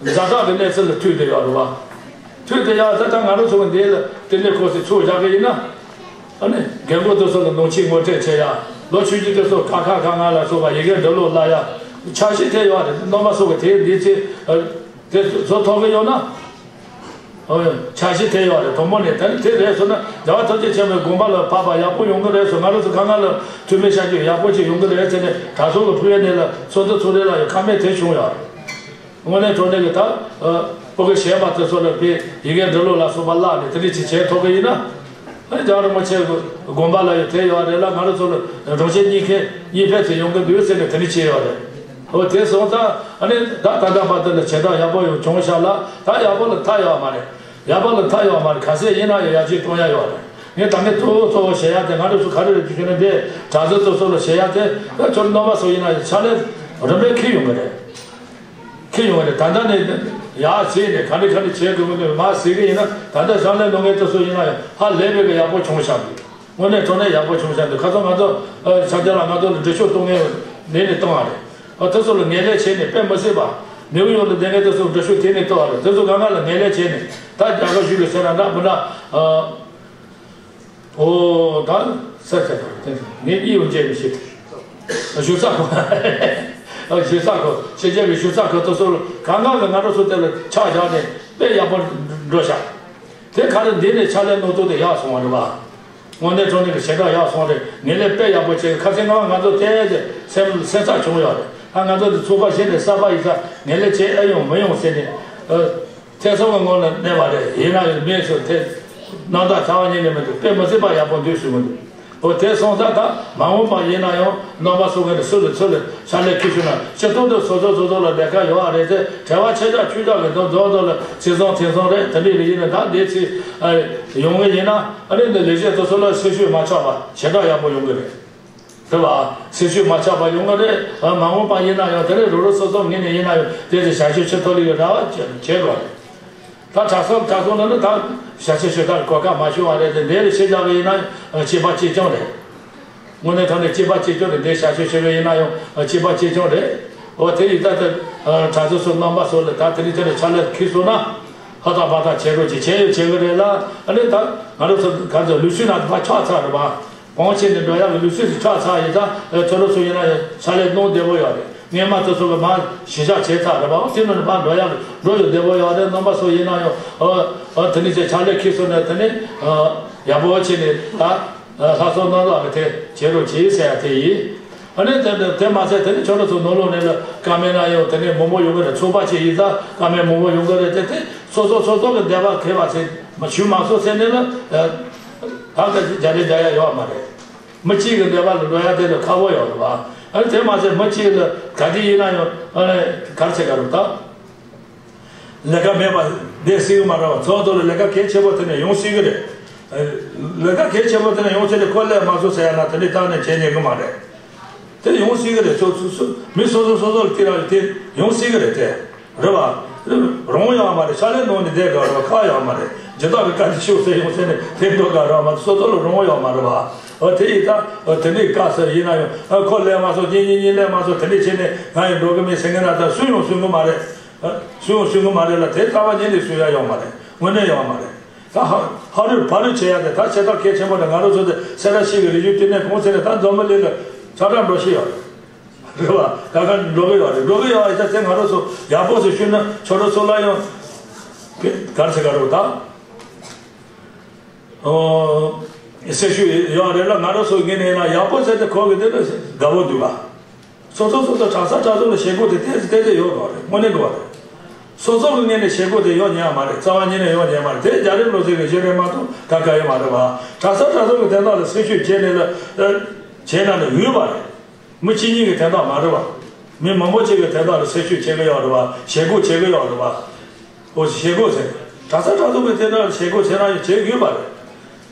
ཛ་དྲག་གི་གནས་ཚུལ་ལ་ཐུག་བསྡད་ཡོད་རེད་བ། ཐུག་བསྡད་ཡ་ད་ལྟ་ང་རང་ཚོ་གི་འདི་ལ་དེ་འདྲའི་སྐོར་ཞིག་ཚུགས་བཞག་གི་ཡིན་ན། ཨ་ནི་རྒན་རྒོན་དེ་ཚོ་ལ་ནང་ཆོས་ངོ་སྤྲོད་བྱེད་ཡ། ལོ་ཆུང་ཆུང་དེ་ཚོ་ཁ་ཁ་ཁ་ང་ལ་སོགས་པ་ཡི་གེ་འབྲི་ཀློག་བསླབ་ཡ། འཆར་གཞི་དེ་ཡོད་རེད། རྣམ་པ་ཚོ་གི་དེ་འདི་ཚེ་དེ་བཟོ་ཐུབ་གི་ཡོད་ན། ཨོ་འཆར་གཞི་དེ་ཡོད་རེད། དང་པོ་ནས་དེ་ནི་དེ་རེད་སོང་ན། རྒྱལ་བ་ཐམས་ཅད་མཁྱེན་པའི་དགོངས་པ་ལ་བབས་པ་ཡག་པོ་ཡོང་གི་རེད་སོང་། ང་རང་ཚོ་ཁ་ང་ལ་ཐུགས་སྨོན་བཤད་རྒྱུ་ཡག་པོ་ཅིག་ཡོང་གི་རེད་ཟེར་ནས་གྲྭ་ཚང་གི་ཕུགས་ཡུལ་ནས་ལ་ཚོགས་འདུ་ཚོགས་རེས་ལ་ཡང་ཁ་སྨོན་དེ་བྱུང་ཡོད་རེད། དངོས་གནས་དྲང་གནས་ཀྱི་ད་ཕྲུ་གུ་གཞན་པ་དེ་ཚོ་ལ་དཔེ་ཡི་གེ་འབྲི་ཀློག་ལ་སོགས་པ་བསླབས་ནས་དེ་འདྲ་ཅིག་བྱེད་ཐུབ་ཀྱི་ཡིན་ན། ཨ་རྒྱལ་བ་རིན་པོ་ཆེ་གི་དགོངས་པ་ལ་ཡང་དེ་ཡོད་རེད་ལ། ང་རང་ཚོ་ལ་སྒྲོམ་གཞི་གཉིས་ཕན་གཉིས་ཕན་ཚུན་ཡོང་གི་འདུག་ཟེར་ནས་དེ་འདྲ་བྱས་ཡོད་རེད། འོ་དེ་སོང་ཙང་ཨ་ནི་ད་ད་ལྟ་བར་དུ་ལ་བྱེ་བྲག་ཡག་པོ་ཡང་བྱུང་ཤག་ལ། ད་ཡག་པོ་ལ་མཐའ་ཡོད་མ་རེད། ཡག་པོ་ལ་མཐའ་ཡོད་མ་རེད། ག་ཚད་ཡིན་ན་ཡང་ཡར་རྒྱས་གཏོང་ཡ་ཡོད་རེད། ངས་ད་ནི་གཙོ་བོ་གཙོ་བོ་བཤད་ཡ་དེ་ང་རང་ཚོ་ག་རེ་རེད་ཅེ་ན། འདི་གྲྭ་ཚང་སོ་སོ་ལ་བཤད་ཡ་དེ། ད་ཁྱོད་རྣམ་པ་ཚོ་ཡིན་ན་ཡང་ཕྱག་ལས་རིམ་པས་འཁྱེར་ཡོང་གི་རེད། འཁྱེར་ཡོང་གི་རེད། ད་ལྟ་ནས་ཡར་བྱས་ནས་ག་འདྲ་ག་འདྲ་བྱེད་དགོས་མིན་མར་ཟེར་གི་ཡིན་ན། ད་ལྟ་ཕྱག་ལས་གནང་མཁན་དེ་ཚོ་ཡིན་ན་ཡང་ཧ་ལས་པའི་གི་ཡག་པོ་བྱུང་ཤག་འདུག་དངོས་གནས་དྲང་གནས་ཡག་པོ་བྱུང་ཤག་འདུག་ཁ་སང་ང་ཚོ་ཨ་ཤར་རྒྱག་ལ་ང་ཚོ་ལ་འགྲེལ་བཤད་གཏོང་མཁན་ལས་ནས་བཏང་བ་རེད། ཨ་དེ་ཚོ་ལ་ངོས་ལེན་བྱས་ནས་དཔེ་མི་སྲིད་པ། ནིའུ་ཡོག་ལ་བསྡད་མཁན་དེ་ཚོ་འགྲེལ་བཤད་དེ་ནས་གཏོང་བ་རེད། དེ་ཚོ་གང་ག་ལ་ངོས་ལེན་བྱས་ནས་ད་རྒྱ་གར་གཞུང་ལ་བཤད་ན་འདྲ་མི་འདྲ། ཨ། ཨོ་ད་ས་ཆ་དང་དེ་ངས་གཉིས་ཡོང་བྱས་མི་ཤེས། ཞུ་ས་ཁོ། ཞུ་ས་ཁོ་ཕྱི་རྒྱལ་གྱི་ཞུ་ས་ཁོ་དེ་ཚོ་གང་ག་གི་ང་རང་ཚོ་དེ་ལ་ཆ་བཞག་ནས་དཔེ་ཡག་པོ་འགྲོ་ཤག་དེ་ག་རེ་འདི་ནས་ཕྱག་ལས་གནང་ཐུབ་དེ་ཡག་སོང་བ་རེད་བ། དངོས་གནས་དྲང་གནས་ཀྱི་ཞེ་དྲག་ཡག་སོང་རེད། ངོས་ལེན་དཔེ་ཡག་པོ་བྱས། ཁ་སང་ང་ང་ཚོ་དེ་དེ་སེམས་སེམས་ཚ་བྱུང་ཡོད་རེད། ཨ་ང་ཚོ་འདི་ཚོགས་པ་གཞན་ནས་གསར་པ་ཡིན་ཙང་ངོས་ལེན་བྱེད་ཨེ་ཡོང་མི་ཡོང་ཟེར་ནས། ཨ། ཐེ་ཚོམ་གྱི་ངང་ལ་གནས་པ་རེད། ཡིན་ན་ཡང་མི་ཚོས་དེ་རྣམ་དག་ཚ་བ་ཉིད་ནས་མི་འདུག་དཔེ་མི་སྲིད་པ་ཡག་པོ་འདུག་ཞུ་གི་འདུག་འོ་དེ་སོང་ཙང་ད་མ་འོངས་པ་ཡིན་ན་ཡང་རྣམ་པ་ཚོ་གི་སུ་ལ་ཚུར་ལ་ཕྱག་ལས་ཁུར་ཤོག་ན། སྤྱི་བཏང་དུ་སོ་སོ་སོ་སོ་ལ་ལས་ཀ་ཡོད་རེད་དེ། བྲེལ་བ་ཆེ་དྲགས་ཆུང་དྲགས་ཀྱི་འདུག་མདོར་བསྡུས་ལ་ཚེ་བཟང་ཐེ་ཚོམ་རེད། དེ་འདྲ་ལ་ཡིན་ན་ད་འདི་ཚེ་ཡོང་གི་ཡིན་ན། ཨ་ནི་འདི་ལས་བྱེད་དེ་ཚོ་ལ་སེམས་ཤུགས་མ་ཆག་པ་ཞེ་དྲག་ཡག་པོ་ཡོང་གི་རེད། རེད་བ། སེམས་ཤུགས་མ་ཆག་པ་ཡོང་གི་རེད། མ་འོངས་པ་ཡིན་ན་ཡང་དེ་རིང་རང་རང་སོ་སོ་ངོས་ནས་ཡིན་ན་ཡང་དེ་ཚོ་བྱ་སྤྱོད་བྱེད་ཐུབ་ལེ་ཡོད་ར་བ་བྱེད་དགོས་རེད། ད་གྲྭ་ཚང་གྲྭ་ཚང་ནང་ནས་ད་བྱ་སྤྱོད་བྱེད་སྟངས་གོ་སྐབས་མ་བྱུང་བ་རེད་དེ། འདི་ལ་ཤེས་བྱ་གི་ཡིན་ན་ཡང་གཅེས་པ་གཅེས་སྐྱོང་རེད། དངོས་གནས་དྲང་གནས་གཅེས་པ་གཅེས་སྐྱོང་རེད། འདི་བྱ་སྤྱོད་བྱེད་གི་ཡིན་ན་ཡང་གཅེས་པ་གཅེས་སྐྱོང་རེད། འོ་དེ་ཡིན་ད་ལྟ་གྲྭ་ཚང་སོ་རྣམ་པ་ཚོ་ལ་ད་དེ་རིང་དེ་ནས་ཕྱག་ལས་ཁུར་སོང་ན། ཧ་ཐག་པ་ཐག་བྱེད་རོགས་ཅིག་བྱེད་ཡོད་བྱེད་གི་རེད་ལ། ཨ་ནི་ད་ང་རང་ཚོ་ག་ཚོད་ལུགས་སྲོལ་ནང་དུ་ཕར་ཆགས་ཚར་རེད་བ། གོང་ཆེན་ནས་འགྲོ་ཡག་གི་ལུགས་སྲོལ་ཞིག་ཆགས་ཚར་ཡིན་ཙང་། ཨ་ཁྱོད་རང་ཚོ་ཡིན་ན་ཡང་ཕྱག་ལས་གནང་བདེ་པོ་ཡོད་རེད། སྔོན་མ་དེ་ཚོ་གི་མར་གཞི་བཞག་བྱས་ཚར་རེད་བ། དེ་ནང་ནས་ཕར་འགྲོ་ཡག་གི་འགྲོ་ཡོང་བདེ་པོ་ཡོད་རེད། རྣམ་པ་ཚོ་ཡིན་ན་ཡང་ཨ་ཨ་དེ་ནས་ཅིག་ཕྱག་ལས་ཁུར་སོང་ན་དེ་ནས་ཨ་ཡག་པོ་བྱས་ནས་ད་ཨ་ལྷག་བསམ་རྣམ་དག་གི་དེ་བྱེད་རོགས་གྱིས་ཟེར་ཡ་དེ་ཡིན། ཨ་ནི་དེ་དེ་མ་ཟད་དེ་ནས་ཁྱོད་རང་ཚོ་ནང་ལོགས་ནས་ལ་བཀའ་མོལ་གནང་ཡག་དེ་ནས་མང་པོ་ཡོང་གི་རེད། ཚོགས་པ་ཅིག་ཡིན་ཙང་བཀའ་མོལ་མང་པོ་ཡོང་གི་རེད་དེ། དེ་སོ་སོ་སོ་སོ་གི་འདོད་པ་ཁེལ་བ་ཚེ་མ་ཞུ་མ་སོང་ཟེར་ནས་ལ་ཨ་ད་ལྟ་རྒྱ་རེ་རྒྱག་ཡག་ཡོད་མ་རེད། མི་གཅིག་གི་འདོད་པ་ལ་འགྲོ་ཡག་དེ་ལ་ཁག་པོ་ཡོད་རེད་བ། ཨ་ནི་དེ་མ་ཟད་མི་གཅིག་ལ་ག་དུས་ཡིན་ན་ཡང་ཨ་ནི་ག་རེ་ཟེར་ག་རེད་ད། ལས་ཀ་མེད་པ་བསྡད་སྲིད་ཀྱི་མ་རེད་བ། ཚོགས་གཙོ་ལ་ལས་ཀ་གལ་ཆེན་པོ་དེ་ནས་ཡོང་སྲིད་ཀྱི་རེད། ལས་ཀ་གལ་ཆེན་པོ་དེ་ནས་ཡོང་ཚེ་ནས་ཁོ་སླེབས་མ་སོང་ཟེར་ཡ་ན་དེ་འདྲའི་གཏན་ནས་བྱེད་ཉན་གི་མ་རེད། དེ་ཡོང་སྲིད་ཀྱི་རེད། སོ་སོ་སོ་མི་སོ་སོ་སོ་སོ་ལ་དེ་ར་དེ་ཡོང་སྲིད་ཀྱི་རེད་དེ། རེད་བ། རང་ཡོང་བ་མ་རེད། ཕྱག་ལས་གནང་ནས་བསྡད་དགོས་རེད་བ། ཁག་ཡོད་མ་རེད། སྦྱིན་བདག་གི་བཀའ་དྲིན་ཆེ་ཟེར་ཡོང་ཟེར་ནས་དེ་འགྲོ་དགོས་རེད་བ། མ་གཏོགས་སོ་སོ་ལ་རང་ཡོད་མ་རེད་བ། འོ་དེ་ཡིན་ད་དེ་འདྲའི་དཀའ་ཟེར་ཡིན་ན་ཡང་ཁོ་སླེབས་མ་སོང་། གཉིས་གཉིས་གཉིས་སླེབས་མ་སོང་། དེ་འདྲས་བྱས་ནས་ང་ཡང་འགྲོ་གི་མིན་ཟེར་མཁན་ན་ད་སུ་ཡང་གསུང་གི་མ་རེད། སུ་ཡང་གསུང་གི་མ་རེད་ལ། དེ་རྩ་བ་ཉིད་ནས་གསུང་ཡ་ཡོད་མ་རེད། དངོས་གནས་ཡོད་མ་རེད། ད་ཧ་ཧ་རུ་ཕ་རུ་བྱེད་ཡ་དེ་ད་ཆེ་ཐག་གལ་ཆེན་པོ་རེད། ང་རང་ཚོ་དེ་སེ་ར་བྱེས་ཀྱི་རིག་གཞུང་བསྟི་གནས་གོང་ཚད་ནས་ད་འཛམ་བུ་གླིང་ལ་ཁྱབ་བསྒྲགས་འགྲོ་བཞིན་ཡོད་རེད། རེད་བ། ད་ག་འགྲོ་གི་ཡོད་རེད། འགྲོ་གི་ཡོད་ཡིན་ཙང་དེ་ང་རང་ཚོ་ཡག་པོ་ཞིག་ཞུས་ན་ཁྱོད་རང་ཚོ་ལ་ཡང་ག་རེ་ཟེར་ག་རེད་ད། ཨོ། སེམས་ཤུགས་ཡོད་རེད་ལ། ང་རང་ཚོ་ངོས་ནས་ཡང་ཡག་པོ་བྱས་ཏེ་ཁོ་གི་དེ་ལ་དགའ་བོ་འདུག་ག་སོ་སོ་སོ་སོ་གྲྭ་ས་གྲྭ་ཚང་ལ་བྱེད་སྒོ་དེ་ཏོག་ཙམ་ཏོག་ཙམ་ཡོད་དགོས་རེད། དངོས་གནས་དགོས་རེད། སོ་སོ་གི་ངོས་ནས་བྱེད་སྒོ་དེ་ཡོད་ཉན་ཡ་མ་རེད། རྩ་བ་ཉིད་ནས་ཡོད་ཉན་ཡ་མ་རེད། དེ་རྒྱ་རིགས་ལོ་ཚད་ཀྱི་གཞི་རེད་མ་གཏོགས་ད་ག་ཡོད་མ་རེད་བ། གྲྭ་ས་གྲྭ་ཚང་གི་དོན་དག་ལ་སེམས་ཤུགས་བྱས་ནས་ལ་བྱས་ན་ནི་འོས་པ་རེད། མི་གཅིག་གཉིས་ཀྱི་དོན་དག་མ་རེད་བ། མི་མང་པོ་ཅིག་གི་དོན་དག་ལ་སེམས་ཤུགས་བྱེད་ཀྱི་ཡོད་རེད་བ། བྱེད་སྒོ་བྱེད་ཀྱི་ཡོད་རེད་བ། འོ་བྱེད་སྒོ་ཟེར། གྲྭ་ས་གྲྭ་ཚང་གི་དོན་དག་ལ་བྱེད་སྒོ་བྱེད་ན་ཡང་བྱེད་དགོས་པ་རེད།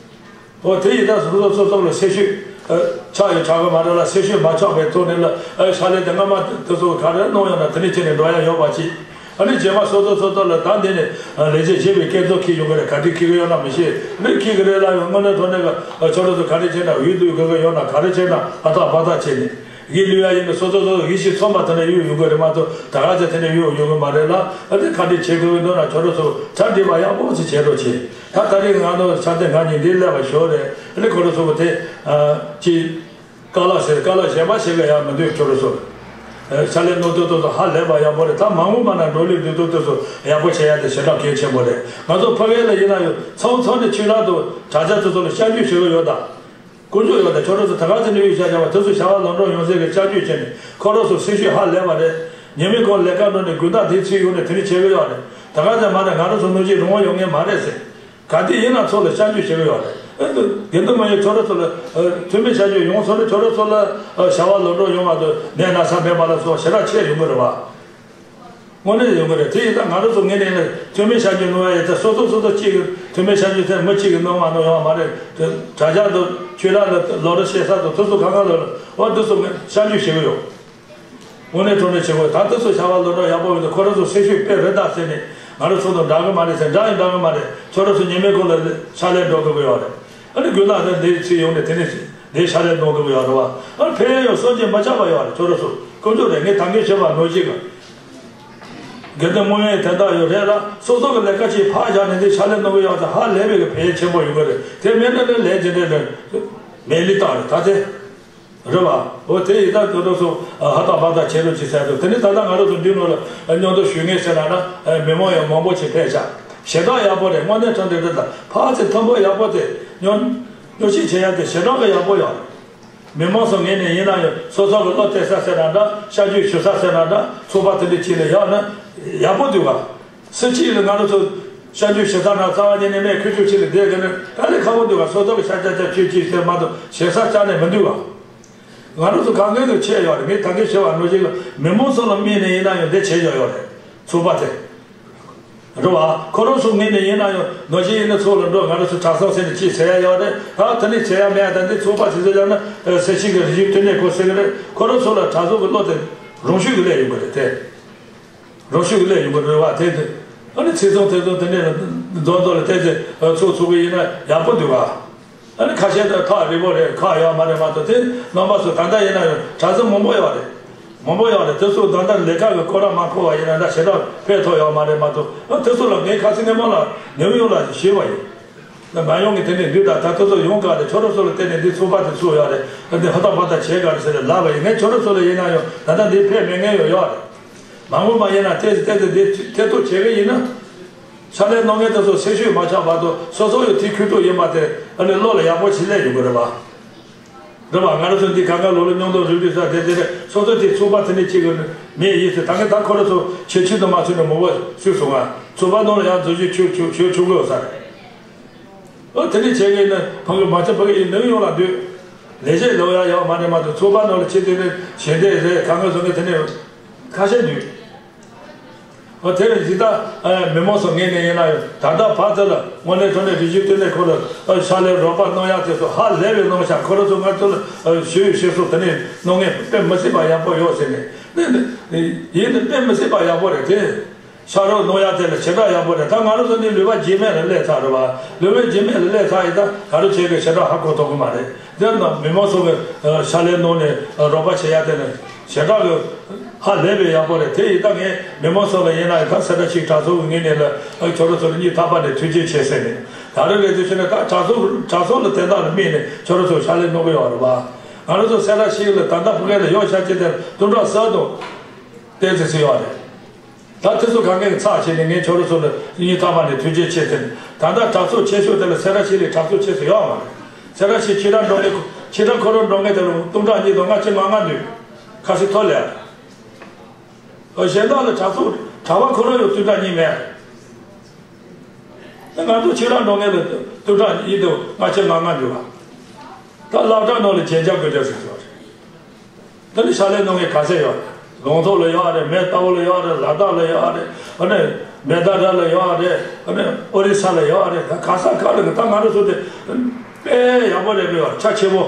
འོ་དེ་ཡིན་ད་སོ་སོ་སོ་སོ་ལ་སེམས་ཤུགས་ ཆགས་ཡོད་ཆགས་ཀྱི་མ་རེད་ལ། སེམས་ཤུགས་མ་ཆག་པའི་ཐོག་ནས་ལ་ཕྱག་ལས་དེ་སྔ་མ་དེ་ཚོ་ག་རེ་གནང་ཡོད་ན་དེ་ནས་བྱས་ནས་འགྲོ་ཡ་ཡོད་པ་ཅིག་ཨ་ནི་རྗེས་མ་སོ་སོ་སོ་སོ་ལ་ད་འདི་ནས་ལས་བྱེད་བྱེད་པའི་སྐད་ཚོགས་ཁྱེར་ཡོང་གི་རེད། ག་འདྲས་ཁྱེར་གི་ཡོད་ན་མི་ཤེས། ནི་ཁྱེར་གི་རེད་ལ་ཡང་དངོས་གནས་དྲང་གནས་ཀྱི་ཁྱོད་རང་ཚོ་ག་འདྲས་བྱས་ན་འོས་བསྡུ་དགོས་ཀྱི་ཡོད་ན་ག་རེ་བྱས་ན་ཧ་ཐག་པ་ཐག་བྱས་ནས། གི་ལུས་ཡ་ཡིན་ན་སོ་སོ་སོ་སོ་གི་ཤི་ཚོད་མ་ཐག་ན་ཡོད་ཡོང་གི་རེད་མ་གཏོགས་ད་ག་ཚོད་དེ་ནས་ཡོད་ཡོང་གི་མ་རེད་ལ། ཨ་དེ་ག་འདྲས་བྱེད་དགོས་འདུག་ན་ཁྱོད་རང་ཚོ་གྲ་སྒྲིག་པ་ཡག་པོ་ཞིག་བྱེད་རོགས་བྱེད། ད་ད་རེས་ང་ཚོ་ཆ་ཚང་ང་གཉིས་འདི་སླེབས་པ་ཞོར་རེད། ཨ་ནི་ཁོ་རང་ཚོ་གི་དེ་ཨ་ཅི་དཀའ་ལས་ཟེར་དཀའ་ལས་གཞན་པ་བྱེད་གི་ཡག་མི་འདུག་ཁྱོད་རང་ཚོ། ཨ་ཕྱག་ལས་གནང་དུས་དུས་ཚོད་ཧ་ལས་པ་ཡག་པོ་རེད། ད་མ་འོངས་པ་ན་འགྲོ་ལུགས་འདུག་དུས་དུས་ཚོད་ཡག་པོ་བྱེད་ཡ་དེ་ཞེ་དྲག་གལ་ཆེན་པོ་རེད། ང་ཚོ་ཕ་གི་ལ་ཡིན་ན་ཡང་ཚང་ཚང་ནས་ཆོས་ལག་དང་དྲ་རྒྱ་དུས་ཚོད་ལ་སྐྱབས་འཇུག་བྱེད་གི་ཡོད་ད། དཀོན་མཆོག་ཡོད་དེ་ཁྱོད་རང་ཚོ་ད་ག་ཚོད་ནས་ཡོད་བྱ་བྱ་བ་དེ་ཚོ་བྱ་བ་ལམ་འགྲོ་ཡོང་ཟེར་གི་སྐྱབས་བཅོལ་བྱས་ནས་ཁོ་རང་ཚོ་སེམས་ཤུགས་ཧ་ལས་པ་རེད། ཉེས་མེད་ཁོང་ལས་ཀ་འགྲོ་ནས་དགོན་བདག་དེ་ཚོས་ཡོང་ནས་དེ་འདྲ་བྱེད་གི་ཡོད་རེད། ད་ག་ཚོད་མ་རེད། ང་རང་ཚོ་ནོར་གྱི་རང་དབང་ཡོད་ངེས་མ་རེད་ཟེར། ག་དུས་ཡིན་ན་ཚོགས་ལ་སྐྱབས་བཅོལ་བྱེད་གི་ཡོད་རེད། ཨེ་དགེ་འདུན་མང་ཡོད་ཁྱོད་རང་ཚོ་ལ་ཐུན་མིན་སྐྱབས་བཅོལ་ཡོང་སོང་ནས་ཁྱོད་རང་ཚོ་ལ་བྱ་བ་ལམ་འགྲོ་ཡོང་བ་དང་ནད་ན་ཚ་མེད་པ་ལ་སོགས་ཞེ་དྲག་ཆེ་ཡོང་གི་རེད་བ། དངོས་གནས་ཡོང་གི་རེད། དེ་ཡིན་ཙང་ང་རང་ཚོ་ངོས་ནས་ནི་ཐུན་མིན་སྐྱབས་བཅོལ་གནང་ཡ་ཡིན་ཙང་སོ་སོ་སོ་སོ་གཅིག་གིས་ཐུན་མིན་སྐྱབས་བཅོལ་ཟེར་མི་གཅིག་གིས་གནང་མ་གནང་ཡོང་བ་མ་རེད། དེ་དྲ་རྒྱ་དང་ཆོས་ར་ལ་ལོ་རེ་བཤད་ས་དང་དེ་ཚོ་གང་ག་ལ་ལ་འོ་འདི་ཚོ་ངས་སྐྱབས་བཅོལ་བྱེད་གི་ཡོད། དངོས་གནས་དྲང་གནས་བྱེད་དགོས། ད་དེ་ཚོ་བྱ་བ་ལམ་འགྲོ་ཡག་པོ་ཡོད་དུས་ཁོ་རང་ཚོ་སེམས་ཤུགས་དཔེ་རེད་ད་ཟེར་ནས་ང་རང་ཚོ་དང་འདྲ་གི་མ་རེད་ཟེར། འདྲ་ཡང་འདྲ་གི་མ་རེད། ཁྱོད་རང་ཚོ་ཉེས་མེད་སྐོར་ལ་ཕྱག་ལས་འགྲོ་དགོས་ཀྱི་ཡོད་རེད། ཨ་ནི་དགོན་བདག་དང་འདིའི་ཚུལ་ཡོང་ནས་དེ་ནས་འདིའི་ཕྱག་ལས་གནང་དགོས་ཀྱི་ཡོད་རེད་བ། ཨ་ནི་ཕན་ཡོན་སོགས་ཀྱིས་མ་ཁྱབ་པ་ཡོད་རེད། ཁྱོད་རང་ཚོ་དཀོན་མཆོག་རེད། ངས་ད་གིན་བཤད་པ་ནོར་གཅིག་གི་དགེ་འདུན་མང་ཡང་དོན་དག་ཡོད་རེད་ལ། སོ་སོ་གི་ལས་ཀ་ཅིག་ཕར་བཞག་ནས་འདི་ཕྱག་ལས་གནང་གི་ཡོད་ཙང་ཧ་ལས་པའི་གི་ཕན་ཡོན་ཆེན་པོ་ཡོང་གི་རེད། དེ་མེད་ན་ནི་ལས་ཇི་འདྲའི་ལས་མེད་ལི་རྟགས་རེད་ད་དེ། རེད་བ། འོ་དེ་ཡི་དྭགས་དོན་གྲུབ་སོགས་ཧ་ཐག་པ་ཐག་བྱེད་རོགས་ཅིག་ཟེར་འདུག་དེ་ནི་ད་ལྟ་ང་རང་ཚོ་འདི་ནང་ལ་མཉམ་དུ་ཞུགས་མཁན་ཟེར་ན་ན་མི་མང་ཡང་མང་པོ་ཅིག་ཕེབས་ཤག་ཞེ་དྲག་ཡག་པོ་རེད། དངོས་གནས་དྲང་བདེན་རེད། ད་ཕར་ཚུར་ཐུན་མོང་ཡག་པོ་དེ་ཉོ་ཉོ་ཆིག་བྱེད་ཡག་དེ་ཞེ་དྲག་གི་ཡག་པོ་ཡོད་རེད། མི་མང་ཚོ་ངོས་ནས་ཡིན་ན་ཡང་སོ་སོ་གི་བློ་གཏད་ས་ཟེར་ན་འདྲ། ཤ་རྒྱུས་ཞུ་ས་ཟེར་ན་འདྲ། ཚོགས་པ་དེ་འདྲ་ཅིག་ལ་ཡག་ན་ཡག་པོ་འདུག་ག་སེ་ཆི་ལ་ང་རང་ཚོ་ཤ་རྒྱུས་ཞུ་ས་ན་རྩ་བ་ཉིད་ནས་མེད། ཁོས་ཆོས་ཆི་ལ་བསྡད་གི་ནི་དཀའ་ལས་ཁག་པོ་འདུག་ག་སོ་སོ་གི་ཤ་ཅག་ཅག་ཆོས་ཆི་ཟེར་མ་གཏོགས་ཞེ་ས་ཅག་ནས་མི་འདུག་ག་ང་རང་ཚོ་གང་གི་ལ་ཆེ་ཡོད་རེད། ངས་ད་གིན་བཤད་པ་ནང་བཞིན་ལ་མི་མང་ཚོ་ལ་དམིགས་ནས་ཡིན་ན་ཡང་འདི་བྱེད་ཡོད་ཡོད་རེད། ཚོགས་པ་དེ། རེད་བ། ཁོ་རང་ཚོ་ངོས་ནས་ཡིན་ན་ཡང་ནང་བཞིན་ཡིན་ན་ཚོགས་ལ་འགྲོ། ང་རང་ཚོ་གྲྭ་ཚང་ཟེར་ནས་ཅིག་ཟེར་ཡ་ཡོད་རེད། ད་དེ་ནས་ཟེར་ཡ་མེད་ཡ། ད་འདི་ཚོགས་པ་དེ་ཚོ་ཡང་ན་སེ་ཆི་གི་རིག་གཞུང་བསྟི་གནས་སྐོར་ཟེར་གི་རེད། ཁོ་རང་ཚོ་ལ་གྲྭ་ཚང་གི་བློ་དེ་རང་ཤུགས་ཀྱིས་སླེབས་ཡོང་གི་རེད་དེ། རང་ཤུགས་ཀྱིས་སླེབས་ཡོང་གི་རེད་བ། དེ་དེ་ཨ་ནི་ཚེ་ཚང་ཚེ་ཚང་དེ་ནས་མདོ་མདོ་ལ་བལྟས་ཚེ་ཚོགས་ཚོགས་གི་ཡིན་ན་ཡག་པོ་འདུག་བ། ཨ་ནི་ཁ་ཤས་དེ་ཁག་རིག་པོ་རེད། ཁག་ཡོད་མ་རེད་མ་གཏོགས་དེ་རྣམ་པ་ཚོ་ད་ལྟ་ཡིན་ན་ཡང་གྲྭ་ཚང་མང་པོ་ཡོད་རེད། མང་པོ་ཡོད་རེད། དེ་ཚོ་ད་ལྟ་ལས་ཀ་གི་སྐོར་ར་མ་འཁོར་བ་ཡིན་ན་འདྲ་ཞེ་དྲག་ཕན་ཐོགས་ཡོད་མ་རེད་མ་གཏོགས། ཨ་དེ་ཚོ་ལ་ངས་ཁ་སང་སྔོན་མ་ལ་ཉམས་མྱོང་ལ་ཞུས་པ་ཡིན། ད་མ་ཡོང་གི་དེ་ནས་འདུག་ད་ད་དེ་ཚོ་ཡོང་ག་རེད། ཁྱོད་རང་ཚོ་ལ་བརྟེན་ནས་འདི་ཚོགས་པ་དེ་ཚུགས་ཡོད་རེད། ཨ་འདི་ཧ་ཐག་པ་ཐག་བྱེད་ག་རེད་ཟེར་ལབ་པ་ཡིན། ངས་ཁྱོད་རང་ཚོ་ལ་ཡིན་ན་ཡང་ད་ལྟ་འདི་ཕན་མེད་མཁན་ཡོད་ཡོད་རེད། མ་འོངས་པ་ཡིན་ན་ཏོག་ཙམ་ཏོག་ཙམ་འདི་ཐེ་གཏོགས་བྱེད་གི་ཡིན་ན། ཕྱག་ལས་གནང་མཁན་དེ་ཚོ་སེམས་ཤུགས་མ་ཆག་བར་དུ་སོ་སོ་ཡི་དེ་ཁུར་ཐུབ་ཡིན་པ་དེ་ཨ་ནི་བློ་ལ་ཡག་པོ་ཞིག་སླེབས་ཡོང་གི་རེད་བ། རེད་བ། ང་རང་ཚོ་འདི་གང་ག་ལོ་ལོ་མཉམ་དུ་རུབ་རུབ་ས་དེ་དེ་རེད། སོ་སོ་དེ་ཚོགས་པ་དེ་ནས་གཅིག་གི་མེད་ཡིན་ཟེར། ད་གིན་ད་ཁོ་རང་ཚོ་ཆེ་ཆུང་དུ་མ་ཚུད་ནས་མོ་བོ་སུས་སོང་ང་ཚོགས་པ་ནང་ལ་ཡང་འཛུལ་ཞུགས་ཆུ་ཆུ་ཆུ་ཆུ་དགོས་ས་རེད། ཨོ་དེ་ནས་བྱས་གི་ནི་ཕ་གི་མ་ཆ་ཕ་གི་ཡིན་ནམ་ཡོང་ལ་འདུག་ལས་བྱེད་ལོ་ཡ་ཡོད་མ་རེད་མ་གཏོགས་ཚོགས་པ་ནང་ལ་ཆེ་དེ་ནས་ཞལ་འདེབས་རེད། གང་ག་བཟོ་གི་དེ་ནས་ཁ་ཤས་འདུག་ཨོ་དེ་རེད། ཇི་ལྟ་མི་མང་ཚོ་ངོས་ནས་ཡིན་ན་ཡང་ད་ལྟ་བར་དུ་ལ་དངོས་གནས་དྲང་གནས་རིག་གཞུང་བསྟི་གནས་ཁོ་ལ་ཕྱག་ལས་རོགས་པ་གནང་ཡག་དེ་ཚོ་ཧ་ལས་པའི་གནང་ཤག་ཁོ་རང་ཚོ་ང་ཚོ་ལ་ཞུ་ཡིག་ཞུ་སོགས་དེ་ནས་གནང་མཁན་དཔེ་མི་སྲིད་པ་ཡག་པོ་ཡོད་ཟེར་ནས་ནི་ཡིན་ནི་དཔེ་མི་སྲིད་པ་ཡག་པོ་རེད་དེ། ཕྱག་རོགས་གནང་ཡག་དེ་ལ་ཞེ་དྲག་ཡག་པོ་རེད། ད་ང་རང་ཚོ་འདི་ལུས་པ་རྗེས་མེད་ལ་སླེབས་ཚར་རེད་བ། ལུས་པ་རྗེས་མེད་ལ་སླེབས་ཚར་ཡིན་ད་ག་རེ་བྱེད་དགོས་ཞེ་དྲག་ཧ་གོ་ཐུབ་ཀྱི་མ་རེད། དེ་ནི་མི་མང་ཚོ་གི་ཕྱག་ལས་གནང་ནས་རོགས་པ་བྱེད་ཡག་དེ་ནི་ཞེ་དྲག་གི་ཧ་ལས་པའི་ཡག་པོ་རེད། དེ་ཡིན་ད་ངས་མི་མང་ཚོ་ལ་ཡིན་ན་ཡང་ད་གསལ་བསྒྲགས་ཤིག་གྲྭ་ཚང་གི་ངོས་ནས་ལ་ཁྱོད་རང་ཚོ་ལ་སྙིང་ཐག་པ་ནས་ཐུགས་རྗེ་ཆེ་ཟེར་ནས། ད་རེས་ལས་དུས་ཕྱིན་ན་ད་གྲྭ་ཚང་གྲྭ་ཚང་ལ་དེ་དག་ལ་དམིགས་ནས་ཁྱོད་རང་ཚོ་ཕྱག་ལས་གནང་གི་ཡོད་རེད་བ། ང་རང་ཚོ་གསལ་བསྒྲགས་ཤིག་ལ་ད་ལྟ་ཕ་གི་ལ་ཡོད་ཤག་ཅིག་དེ་སྟོང་ཕྲག་གསར་དུ་བསྟན་ཟེར་ཟེར་ཡོད་རེད། ད་དེ་ཚོ་གང་གའི་ཚགས་བྱས་ནས་ངས་ཁྱོད་རང་ཚོ་ལ་སྙིང་ཐག་པ་ནས་ཐུགས་རྗེ་ཆེ་ཟེར། ད་ལྟ་གྲྭ་ཚོགས་ཆེ་ཤོས་དེ་ལ་སེ་ར་ཤི་ལས་གྲྭ་ཚོགས་ཆེ་ཤོས་ཡོད་མ་རེད། སེ་ར་ཤི་ཆོས་གྲྭ་འགྲོ་མཁན་ཆོས་གྲྭ་ཁོ་རང་འགྲོ་མཁན་དེ་ལ་སྟོང་ཕྲག་གཉིས་དང་ལྔ་བཅུ་ང་ལྔ་འདུག་ཁ་ཤས་ཐོ་ལས། གཞན་དག་ལ་གྲྭ་ཚོགས་གྲྭ་པ་ཁོ་རང་ཡང་སྟོང་ཕྲག་གཉིས་མེད། ང་ཚོ་ཆོས་གྲྭ་འགྲོ་མཁན་ལ་སྟོང་ཕྲག་གཉིས་དང་ལྔ་བཅུ་ང་ལྔ་འདུག་ད་སློབ་གྲྭ་ནང་ལ་གྱེས་རྒྱ་དགོས་རྒྱུ་ཟེར་ཟེར་བ་རེད། ད་ནི་ཕྱག་ལས་གནང་མཁན་ག་ཚད་ཡོད། ལུང་ཐོག་ལ་ཡོད་རེད། མེ་ཏོག་ལ་ཡོད་རེད། ལ་དྭགས་ལ་ཡོད་རེད། ཨ་ནི་མེ་ད་ར་ལ་ཡོད་རེད། ཨ་ནི་ཨོ་རི་ས་ལ་ཡོད་རེད། ད་ག་ས་ག་ལ་གི་ད་ང་རང་ཚོ་དེ་དཔེ་ཡག་པོ་རེད་པས་ཡོད་ཆ་ཆེ་པོ།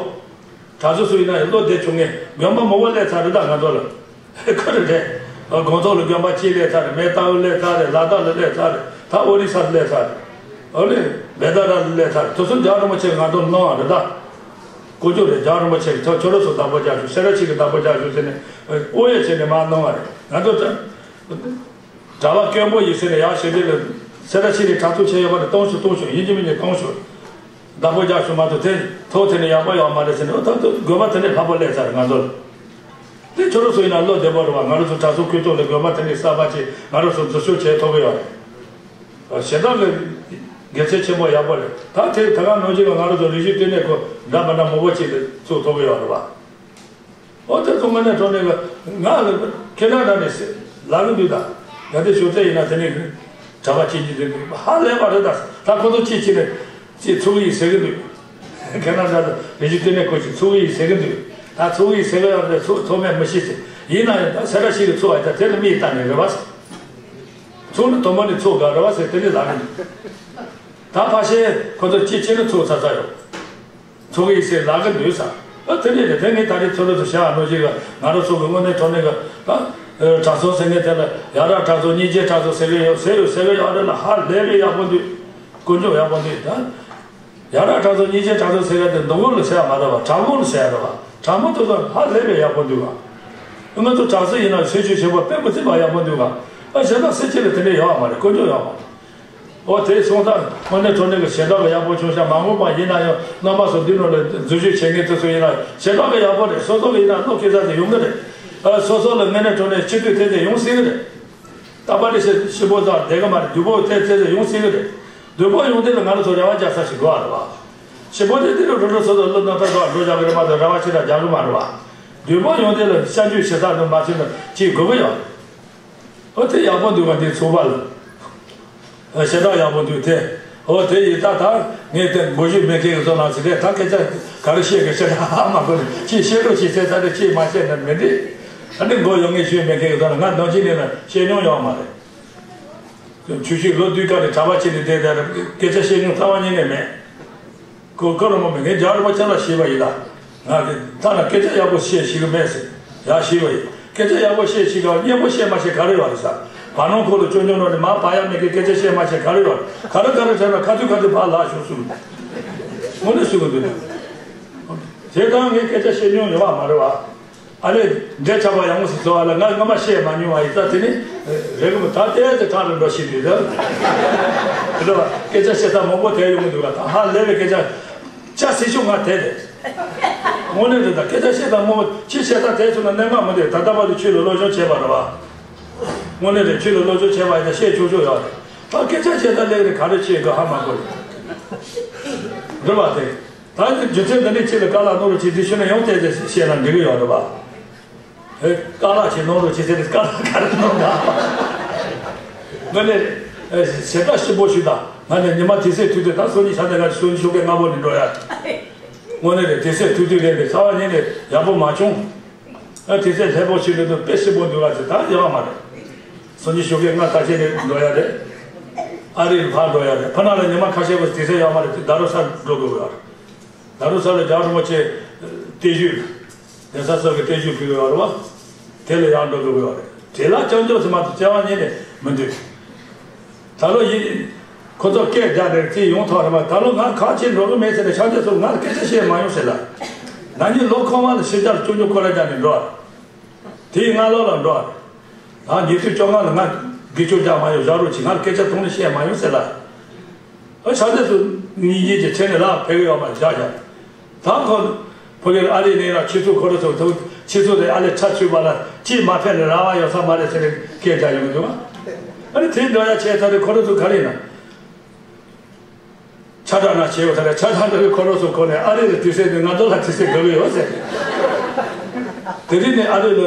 གྲྭ་ཚང་སུ་ཡིན་ན་ཡང་བློ་བདེ་བྱུང་ངེས། དགོན་པ་མང་པོ་སླེབས་ཚར་རེད། ད་ང་ཚོ་ལ་ཁོ་རེ་རེད། དགོན་ཐོག་ལ་དགོན་པ་གཅིག་སླེབས་ཚར་རེད། མེ་ཏའུ་སླེབས་ཚར་རེད། ལ་དྭགས་ལ་སླེབས་ཚར་རེད། ད་ཨོ་རི་ས་ལ་སླེབས་ཚར་རེད། ཨོ་ལེ། བེ་ད་ར་ལ་སླེབས་ཚར་རེད། དེ་ཚོ་རྒྱལ་བ་རིན་པོ་ཆེ་ང་ཚོ་གནང་བ་རེད། ད་ཀོ་ཅོ་རེད། རྒྱལ་བ་རིན་པོ་ཆེ་གི་ཁྱོད་ཁྱོད་རང་ཚོ་བདག་པོ་རྒྱག་ཤོག་སེ་ར་བྱེས་ཀྱི་བདག་པོ་རྒྱག་ཤོག་ཟེར་ནས་ཨོ་ཡ་བྱས་ནས་མར་གནང་བ་རེད། ང་ཚོ་ད། གྲྭ་པ་དཀོན་པོ་ཡིན་ཟེར་ནས་ཡར་ཞལ་འདེབས་ལ་སེ་ར་བྱེས་ནས་གྲྭ་ཚང་ཆེ་ཡོད་པ་ནས་གཏོང་ཤོག་གཏོང་ཤོག་ཡིན་གཅིག་མིན་གཅིག་གཏོང་ཤོག་བདག་པོ་རྒྱག་ཤོག་མ་གཏོགས་དེ་ཐོག་དེ་ནས་ཡག་པོ་ཡོད་མ་རེད་ཟེར་ནས་ཨོ་ད་དགོན་པ་དེ་ནས་ལྷག་པོ་སླེབས་ཚར་རེད་ང་ཚོ་ལ། དེ་ཁྱོད་རང་ཚོ་ཡིན་ན་བློ་བདེ་པོ་རེད་བ། ང་རང་ཚོ་གྲྭ་ཚང་ཁུལ་ཚོགས་ལ་དགོན་པ་དེ་ནས་གསར་པ་ཅིག་ང་རང་ཚོ་འཛུགས་སྐྲུན་བྱེད་ཐུབ་ཀྱི་ཡོད་རེད། ཞེ་དྲག་གི་དགེ་མཚན་ཆེན་པོ་ཡག་པོ་རེད། ད་དེ་ད་ག་ནང་བཞིན་ལ་ང་རང་ཚོ་རིག་གཞུང་ལྟེ་གནས་ཁོ་འདྲ་མི་འདྲ་མང་པོ་ཅིག་ལ་བཙུགས་ཐུབ་ཀྱི་ཡོད་རེད་བ། ཨོ་དེ་ཚོ་དངོས་གནས་དྲང་གནས་ཀྱི་ང་ལ་ཁེ་ན་ཌ་ནས་ལབ་ཀྱི་འདུག་ད་ཡ་དེ་ཞོགས་ཚད་ཡིན་ན་དེ་ནས་གྲྭ་པ་ཅིག་གིས་དེ་ཧ་ལས་པ་རེད། ད་ད་ཁོ་ཚོ་ཅིག་ཅིག་ནས་ཅིག་ཚུགས་ཡིན་ཟེར་གྱི་འདུག་ཁེ་ན་ཌ་ལ་རིག་གཞུང་ལྟེ་གནས་ཁོ་ཅིག་ཚུགས་ཡིན་ཟེར་གྱི་འདུག་ད་ཚུགས་ཡིན་ཟེར་གྱི་ཡོད་རེད། ཚུགས་ཚུགས་མེད་མི་ཤེས་ཟེར། ཡིན་ན་ཡང་ད་སེ་ར་བྱེས་ཀྱི་ཚུགས་པ་ཡིན་ད་དེ་ལ་མིག་བལྟས་ནས་རེད་བ་ཟེར། ཚུགས་ན་དུམ་བུ་ནས་ཚུགས་དགོས་རེད་བ་ཟེར་དེ་ནས་ལབ་ཀྱི་འདུག་ད་ཕལ་ཆེར་ཁོ་ཚོ་ཅིག་ཅིག་ནས་ཚུགས་ཚར་ཚར་ཡོད། ཚོགས་ཡིག་ཟེར་ལབ་ཀྱི་འདུག་ས། ཨ་དེ་འདྲ་རེད། དེ་ངས་ད་རེས་ཚོགས་ར་ཚོ་བྱ་བ་ནོར་ཞིག་ལ་ང་རང་ཚོ་གི་དངོས་གནས་དྲང་གནས་ཀྱི་ད་གྲྭ་ཚང་ཟེར་མཁན་དེ་ལ་ཡ་རབས་གྲྭ་ཚང་གཉིས་ཆའི་གྲྭ་ཚང་ཟེར་གི་ཡོད་ཟེར་ཡོད་ཟེར་གི་ཡོད་རེད་ལ་ཧ་ལས་པའི་ཡག་པོ་འདུག་ཀུན་སྤྱོད་ཡག་པོ་འདུག་ད་ཡ་རབས་གྲྭ་ཚང་གཉིས་ཆའི་གྲྭ་ཚང་ཟེར་གི་དེ་མདོ་དབུས་ལ་ཟེར་ཡ་མ་རེད་བ། གྲྭ་མང་ལ་ཟེར་ཡ་རེད་བ། གྲྭ་མང་དེ་ཚོ་ཧ་ལས་པའི་ཡག་པོ་འདུག་བ། ང་ཚོ་གྲྭ་ཚང་ཡིན་ན་ཆོས་སྤྱོད་བྱེད་པ་དཔེ་མི་སྲིད་པ་ཡག་པོ་འདུག་བ། ཨ་གཞན་དག་སེ་ཕྱི་ལ་དེ་འདྲ་ཡོད་མ་རེད། ཀུན་སྤྱོད་ཡོད་མ་རེད། ཨོ་དེ་སོང་ཙང་དངོས་གནས་དྲང་གནས་ཀྱི་ཞེ་དྲག་གི་ཡག་པོ་བྱུང་ཤག་མ་འོངས་པ་ཡིན་ན་ཡང་རྣམ་པ་ཚོ་འདི་ནང་ལ་འཛུལ་ཞུགས་བྱེད་མཁན་དེ་ཚོ་ཡིན་ན་ཞེ་དྲག་གི་ཡག་པོ་རེད། སོ་སོ་ལ་ཡིན་ན་བློ་སྐྱེ་ས་དེ་ཡོང་གི་རེད། ཨ་སོ་སོ་ལ་དངོས་གནས་དྲང་གནས་སྤྱི་འཐུས་དེ་དེ་ཡོང་སྲིད་གི་རེད། རྟག་པར་རེ་ཞིག་ཞིབ་པོ་ཙམ་བསྡད་གི་མ་རེད། བདུད་པོ་དེ་དེ་དེ་ཡོང་སྲིད་གི་རེད། བདུད་པོ་ཡོང་དུས་ལ་ང་རང་ཚོ་རེ་བ་རྒྱག་ས་ཞིག་དགོས་པ་རེད་བ། ཞིབ་པོ་དེ་དེ་རུ་རུ་རུ་སོ་སོ་བློ་རྣམ་དག་ཙམ་འགྲོ་རྒྱག་གི་རེད་མ་གཏོགས་རེ་བ་ཆེ་དྲགས་རྒྱག་གི་མ་རེད་བ། བདུད་པོ་ཡོང་དུས་ལ་སྐྱབས་འཇུག་ཞེ་ས་དུ་མ་བྱས་ན་ཅིག་དགོས་གི་ཡོད། ཨོ་དེ་ཡག་པོ་འདུག་ག་འདི་ཚོགས་པ་ལ། ཨ་ཞེ་དྲག་ཡག་པོ་འདུག་དེ། ཨོ་དེ་ཡིན་ད་ད་ངས་དེ་མགོ་བཞུགས་མེད་མཁན་གྱི་བཟོ་ན་ཟེར་དེ་ད་སྐད་ཆ་ག་རེ་བཤད་གི་ཞེ་དྲག་ཧ་མ་གོ་ནས་ཅིག་བཤད་རོགས་ཅིག་བྱས་ད་དེ་ཅིག་མ་བཤད་ན་མི་འགྲིག་ཨ་ནི་མགོ་ཡོང་ངེས་ཞུས་མེད་མཁན་གྱི་བཟོ་ན་ང་ནང་ཆེན་ནས་ན་བཤད་མྱོང་ཡོད་མ་རེད། ཆུ་ཤུགས་ལོ་དུས་སྐབས་ནས་གྲྭ་པ་བྱས་ནས་བསྡད་དེ་སྐད་ཆ་བཤད་མྱོང་རྩ་བ་ཉིད་ནས་མེད། ཁོ་ཁོ་རང་མོ་མི་ངས་རྒྱ་རི་མོ་ཆ་ལ་ཤེས་པ་ཡིན་ལ། ང་གི་ད་ལ་སྐད་ཆ་ཡག་པོ་བཤད་ཤེས་གི་མེད་ཟེར། ཡག་ཤེས་པ་ཡིན། སྐད་ཆ་ཡག་པོ་བཤད་ཤེས་ག་སྙན་པོ་བཤད་མ་ཤེས་ག་རེ་ཡོད་རེད་ས། བར་སྣང་ཁོ་ལ་སྐྱོན་སྐྱོན་ནོ་ནི་མ་བག་ཡ་མེད་གི་སྐད་ཆ་བཤད་མ་ཤེས་ག་རེ་ཡོད་རེད། ག་རེ་ག་རེ་དྲན་ན་ཁ་ཐུག་ཁ་ཐུག་ཕར་ལ་ཞོག་གསུངས། དངོས་གནས་གསུང་གི་འདུག་དེ་ལྟར་ངས་སྐད་ཆ་བཤད་མྱོང་ཡོད་པ་མ་རེད་བ། ཨ་ལས། འདྲེ་ཆགས་པ་ཡང་ངོ་སི་ཚོ་ཨ་ལ་ང་སྔ་མ་བཤད་མ་མྱོང་བ་ཡིན་ཙང་དེ་ནི་རེ་གི་མི་ད་ལྟའི་དེ་ཐག་རིང་འགྲོ་ཤེས་འདུག་ད། དེ་ལ་སྐད་ཆ་བཤད་སྟངས་མང་པོ་དེ་ཡོང་གི་འདུག་ག་ད་ཧ་ལས་པའི་སྐད་ཆ་ཆ་སྲིད་ཤོག་ང་དེ་རེད། དངོས་གནས་རེད། ད་སྐད་ཆ་བཤད་སྟངས་མང་པོ་ཅི་བཤད་སྟངས་དེ་ཚོ་ལ་གནད་འགག་མི་འདུག་ད་ལྟ་བར་དུ་ཆོས་ལ་སློབ་སྦྱོང་བྱས་པ་རེད་བ། དངོས་གནས་རེད། ཆོས་ལ་སློབ་སྦྱོང་བྱས་པ་ཡིན་ད་བཤད་ཆོག་ཆོག་ཡོད་རེད། ད་སྐད་ཆ་བཤད་སྟངས་ལེགས་རེད། ག་རེ་བཤད་དགོས་ཧ་མ་གོ་རེད། རེད་བ་དེ། ད་རྒྱུ་མཚན་འདི་འདྲའི་ཆེད་ལ་དཀའ་ལས་གནང་རོགས་བྱེད་དེ་ཤི་ན་ཡང་བལྟས་ཏེ་བཤད་ན་འགྲིག་གི་ཡོད་རེད་པ། ཨེ། དཀའ་ལས་ཆེ་གནང་རོགས་བྱེད་ཟེར་ཏེ་དཀའ་ལས་ག་རེ་གནང་ག་དངོས་གནས་ཨེ་ཞེ་དྲག་ཞིབ་པོ་ཞུས་དང་ང་ནས་ཉི་མ་དུས་ཚོད་ཐུག་དུས་ད་སང་ཉིན་ཤ་ཚ་ག་སང་ཉིན་ཤོག་གེ་སྔ་པོ་ནས་འགྲོ་ཡ། དངོས་གནས་རེད། དུས་ཚོད་ཐུག་དུས་རེད་པས་རྩ་བ་ཉིད་ནས་ཡག་པོ་མ་བྱུང་། ཨ་དེ་ཚེ་ལྷད་པོ་ཞིག་རེད་འདུག་དཔེ་ཞིབ་པོ་འདུག་ཨ་ཚེ་ད་ཡོང་བ་མ་རེད། སང་ཉིན་ཞོགས་ཀས་ང་ད་ཆེ་ནས་འགྲོ་ཡ་རེད། ཨ་རི་ལ་ཕར་འགྲོ་ཡ་རེད། ཕ་ན་ལ་ཉི་མ་ཁ་ཤས་པོ་དེ་ཚེ་ཡོང་བ་རེད། ད་རུ་སར་འགྲོ་དགོས་ཡོད་རེད། ད་རུ་སར་ལ་རྒྱ་རིན་པོ་ཆེ་བརྟན་བཞུགས། གདན་ས་སོགས་ཀྱི་བརྟན་བཞུགས་ཕུལ་གི་ཡོད་རེད་བ། དེ་ལ་ཡང་འགྲོ་དགོས་ཡོད་རེད། དེ་ལ་སྐྱབས་འཇུག་ཟེར་མ་གཏོགས་བྱ་བ་ཉིད་ནས་མི་འདུག་ད་ལོ་ཡིན། ཁོ་ཚོ་སྐད་རྒྱག་ནས་རྩིས་ཡོང་ཐོག་རེད་མ། ད་ལོ་ང་ཁག་ཆེ་འགྲོ་གི་མེད་ཟེར་ནས་ཤག་རྗེས་སུ་ང་ལ་སྐད་ཆ་བཤད་མ་ཡོང་ཟེར་ལ། ན་ནིང་ལོ་ཁོ་མ་ལ་ཕྱི་རྒྱལ་སྐྱོན་བརྗོད་ཁོ་ར་རྒྱག་ནས་འགྲོ་བ། དེའི་སྔ་ལོ་ལ་འགྲོ་བ། ད་ཉིས་སྟོང་བཅོ་ལྔ་ལ་ང་དགེ་སྐྱོན་རྒྱག་མ་ཡོང་བཞག་རོགས་གྱིས། ང་ལ་སྐད་ཆ་དུང་ནས་བཤད་མ་ཡོང་ཟེར་ལ། ཨ་ཤག་རྗེས་སུ་ཉིན་གཉིས་ཀྱི་ཚེ་ནས་ལ་ཕེབས་ཡོད་མ་བཞག་བཞག་ད་ཁོ་ཕ་གིར་ཨ་རི་ནས་ལ་ཁྱེད་ཚོ་ཁོ་ར་ཚོ་ཐུག་ཁྱེད་ཚོ་དེ་ཨ་ལས་ཁྲ་ཆུ་བ་ལ་ཅིས་མ་ཕེབས་ནས་ར་བ་ཡོད་ས་མ་རེད་ཟེར་ནས་སྐད་རྒྱག་ཡོང་གི་འདུག་ཨ་ནི་དེ་འགྲོ་ཡ་ཆེ་ཚ་རེད། ཁོ་ར་ཚོ་ག་རེ་ཡིན་ན། ཆ་དྲག་ན་བྱེད་ཡོད་ས་རེད། ཆ་དྲག་འགྲོ་གི་ཁོ་ར་ཚོ་ཁོ་ནས་ཨ་རི་ལ་དུས་ཚོད་འདི་ང་ཚོ་ལ་དུས་ཚོད་དགོས་ཀྱི་ཡོད་ཟེར། དེ་རིང་ནས་ཨ་རི་ལ་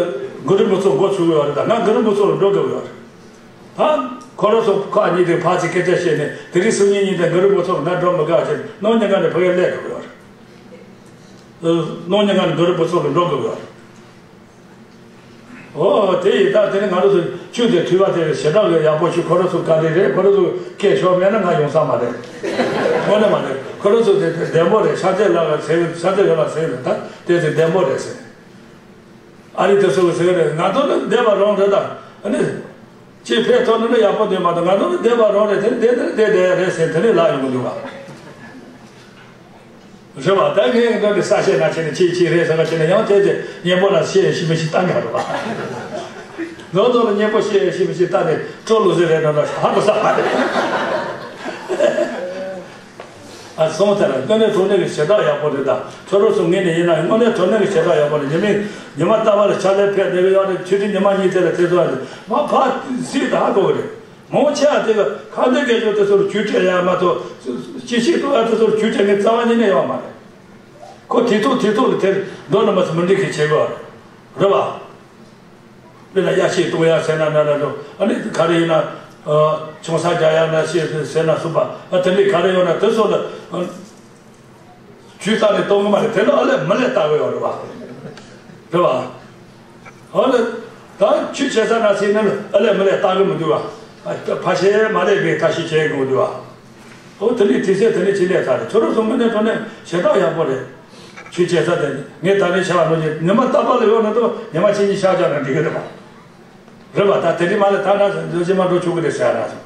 གུ་རུ་མི་ཚོགས་འགོ་ཚུགས་ཀྱི་ཡོད་རེད། ད་ང་གུ་རུ་མི་ཚོགས་ལ་འགྲོ་དགོས་ཀྱི་ཡོད་རེད། ད་ཁོ་ར་ཚོ་ཁག་གཉིས་དེ་ཕར་ཚུར་སྐད་ཆ་བཤད་ནས་དེ་རིང་སང་ཉིན་གཉིས་དེ་གུ་རུ་མི་ཚོགས་ལ་ང་འགྲོ་མི་དགའ་བྱས་ནས་གནངས་ཉིན་ཀ་ནས་ཕ་གིར་སླེབས་དགོས་ཀྱི་ཡོད་རེད། གནངས་ཉིན་ཀ་ནས་གུ་རུ་མི་ཚོགས་ལ་འགྲོ་དགོས་ཀྱི་ཡོད་རེད། ཨོ་དེ་ཡིན་ད། དེ་ནི་ང་རང་ཚོ་ཆུ་དེ་ཐུལ་བ་དེ་ཞེ་དྲག་གི་ཡག་པོ་ཞིག་ཁོ་ར་ཚོ་ག་རེ་རེད། ཁོ་ར་ཚོ་སྐད་ཤོར་མེད་ན་ང་ཡོང་ས་མ་རེད། དངོས་གནས་མ་རེད། ཁོ་རང་ཚོ་དེ་བདེན་པོ་རེད། ཤར་རྩེ་ལགས་ཀྱིས་ཟེར་ཤར་རྩེ་ཡོད་ལ་ཟེར་ཡོད་ད་དེ་ཚོ་བདེན་པོ་རེད་ཟེར། ཨ་རི་དེ་ཚོ་གིས་ཟེར་གི་རེད། ང་ཚོ་ནི་བདེན་པ་རང་རེད་ད། ཨ་ནི། ཅིག་ཕེབས་ཐུབ་ན་ནི་ཡག་པོ་འདུག་མ་གཏོགས་ང་ཚོ་ནི་བདེན་པ་རང་རེད། དེ་ནི་བདེན་དེ་ནི་བདེན་བདེན་རེད་ཟེར་དེ་ནི་ལབ་ཡོང་གི་འདུག་ག་རེད་བ། ད་ངས་འདྲ་གི་ས་ཆ་ན་ཕྱིན་ནས་ཅིག་ཅིག་རེད་ཟེར་ག་ཕྱིན་ནས་ཡང་དེ་ཚེ་སྙན་པོ་ལ་བཤད་ཤི་མི་ཤི་ལྟ་འགྲོ་རེད་བ། ལོ་ཚོ་ལ་སྙན་པོ་བཤད་ཤི་མི་ཤི་ལྟ་ནས་སྤྲོ་ལོ་ཟེར་རེད་འགྲོ་འགྲོ་ཧ་གོ་ས་མ་རེད། ཨ་སོང་ཙང་དངོས་གནས་དྲང་གནས་ཀྱི་ཞེ་དྲག་ཡག་པོ་རེད་ད། ཁྱོད་རང་ཚོ་ངོས་ནས་ཡིན་ན་ཡང་དངོས་གནས་དྲང་གནས་ཀྱི་ཞེ་དྲག་ཡག་པོ་རེད། ཉི་མ་ཉི་མ་རྟག་པར་ཕྱག་ལས་ཕེབས་བསྡད་ཀྱི་ཡོད་རེད། ཆུ་ཚོད་ཉི་མ་གཉིས་དེ་ལ་ཐེ་ཚོམ་རེད། མ་ཕར་སྲིད་ད་ཧ་གོ་གི་རེད། མང་ཆེ་བ་དེ་ག་ཁ་འདོན་སྐད་ཆ་དེ་ཚོར་ཇུས་འབྲས་ཡང་མ་གཏོགས་སྤྱི་བཤད་གཏོང་ཡ་དེ་ཚོར་ཇུས་འབྲས་ངས་རྩ་བ་ཉིད་ནས་ཡོད་མ་རེད། ཁོ་དེ་ཐོག་དེ་ཐོག་ལ་དེར་འགྲོ་ན་མ་ཚད་མི་འགྲིག་གི་བྱེད་དགོས་རེད་བ། དཔེར་ན་དབྱར་ཆས་གཏོང་ཡག་ཟེར་ན་འདྲ་འདྲ་འགྲོ། ཨ་ནི་ག་རེ་ཡིན་ན། ཨ་ཆང་ས་རྒྱག་ཡག་ན་ཤེས་ཟེར་ན་སུ་པ། ཨ་དེ་འདྲའི་ག་རེ་ཡོད་ན་དེ་ཚོ་ལ། ཨ་ཇུས་བཏང་ནས་གཏོང་གི་མ་རེད། དེ་ལ་ཨ་ལས་མི་ལས་ལྟ་གི་ཡོད་རེད་བ། རེད་བ། ཨ་ལས། ད་ཆོས་བྱེད་ས་ན་ཟེར་ན་ཨ་ལས་མི་ལས་ལྟ་གི་མི་འདུག་བ། ཨ་ཕ་ཤེས་མ་ལས་པའི་ཐ་ཤི་བྱེད་གི་མི་འདུག་བ། ཨོ་དེ་ནི་དེ་ཚེ་དེ་ནི་ཅི་ལས་ད་རེད། ཁྱོད་རང་ཚོ་དངོས་གནས་དྲང་གནས་ཞེ་དྲག་ཡག་པོ་རེད། ཆོས་བྱེད་ས་དེ་ངས་ད་ནི་བྱ་བ་ནོར་གྱི་ཉི་མ་རྟག་པར་ལ་ཡོང་ན་ད་ཉི་མ་གཅིག་གཉིས་ཤག་བྱ་ན་འགྲིག་གི་རེད་པ། རེད་པ། ད་དེ་རིང་མ་ལས་ད་ན་འདོད་ཀྱི་མ་འགྲོ་ཆོག་གི་རེད་ཟེར་ཡ་ན་སོང་།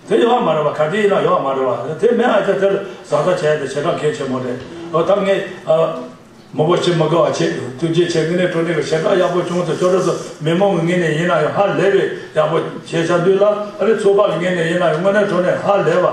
དེ་ཡོང་བ་མ་རེད་པ། ག་དེ་ཡིན་ན་ཡོང་བ་མ་རེད་པ། དེ་མེད་ཨ་ཅག་དེ་ལ་ཟ་ཟ་བྱས་ཏེ་ཞེ་དྲག་གལ་ཆེན་མོ་རེད། ཨོ་ད་ངས་ཨ། མང་པོ་ཞིག་མི་དགའ་བ་བྱེད། ཐུགས་རྗེ་ཆེ། དངོས་གནས་དྲང་གནས་ཀྱི་ཞེ་དྲག་ཡག་པོ་བྱུང་ཚེ་ཁྱོད་རང་ཚོ་མི་མང་གི་ངོས་ནས་ཡིན་ན་ཡང་ཧ་ལས་པའི་ཡག་པོ་བྱས་བཞག་འདུག་ལ། ཨ་རི་ཚོགས་པ་གི་ངོས་ནས་ཡིན་ན་ཡང་དངོས་གནས་དྲང་གནས་ཧ་ལས་པ།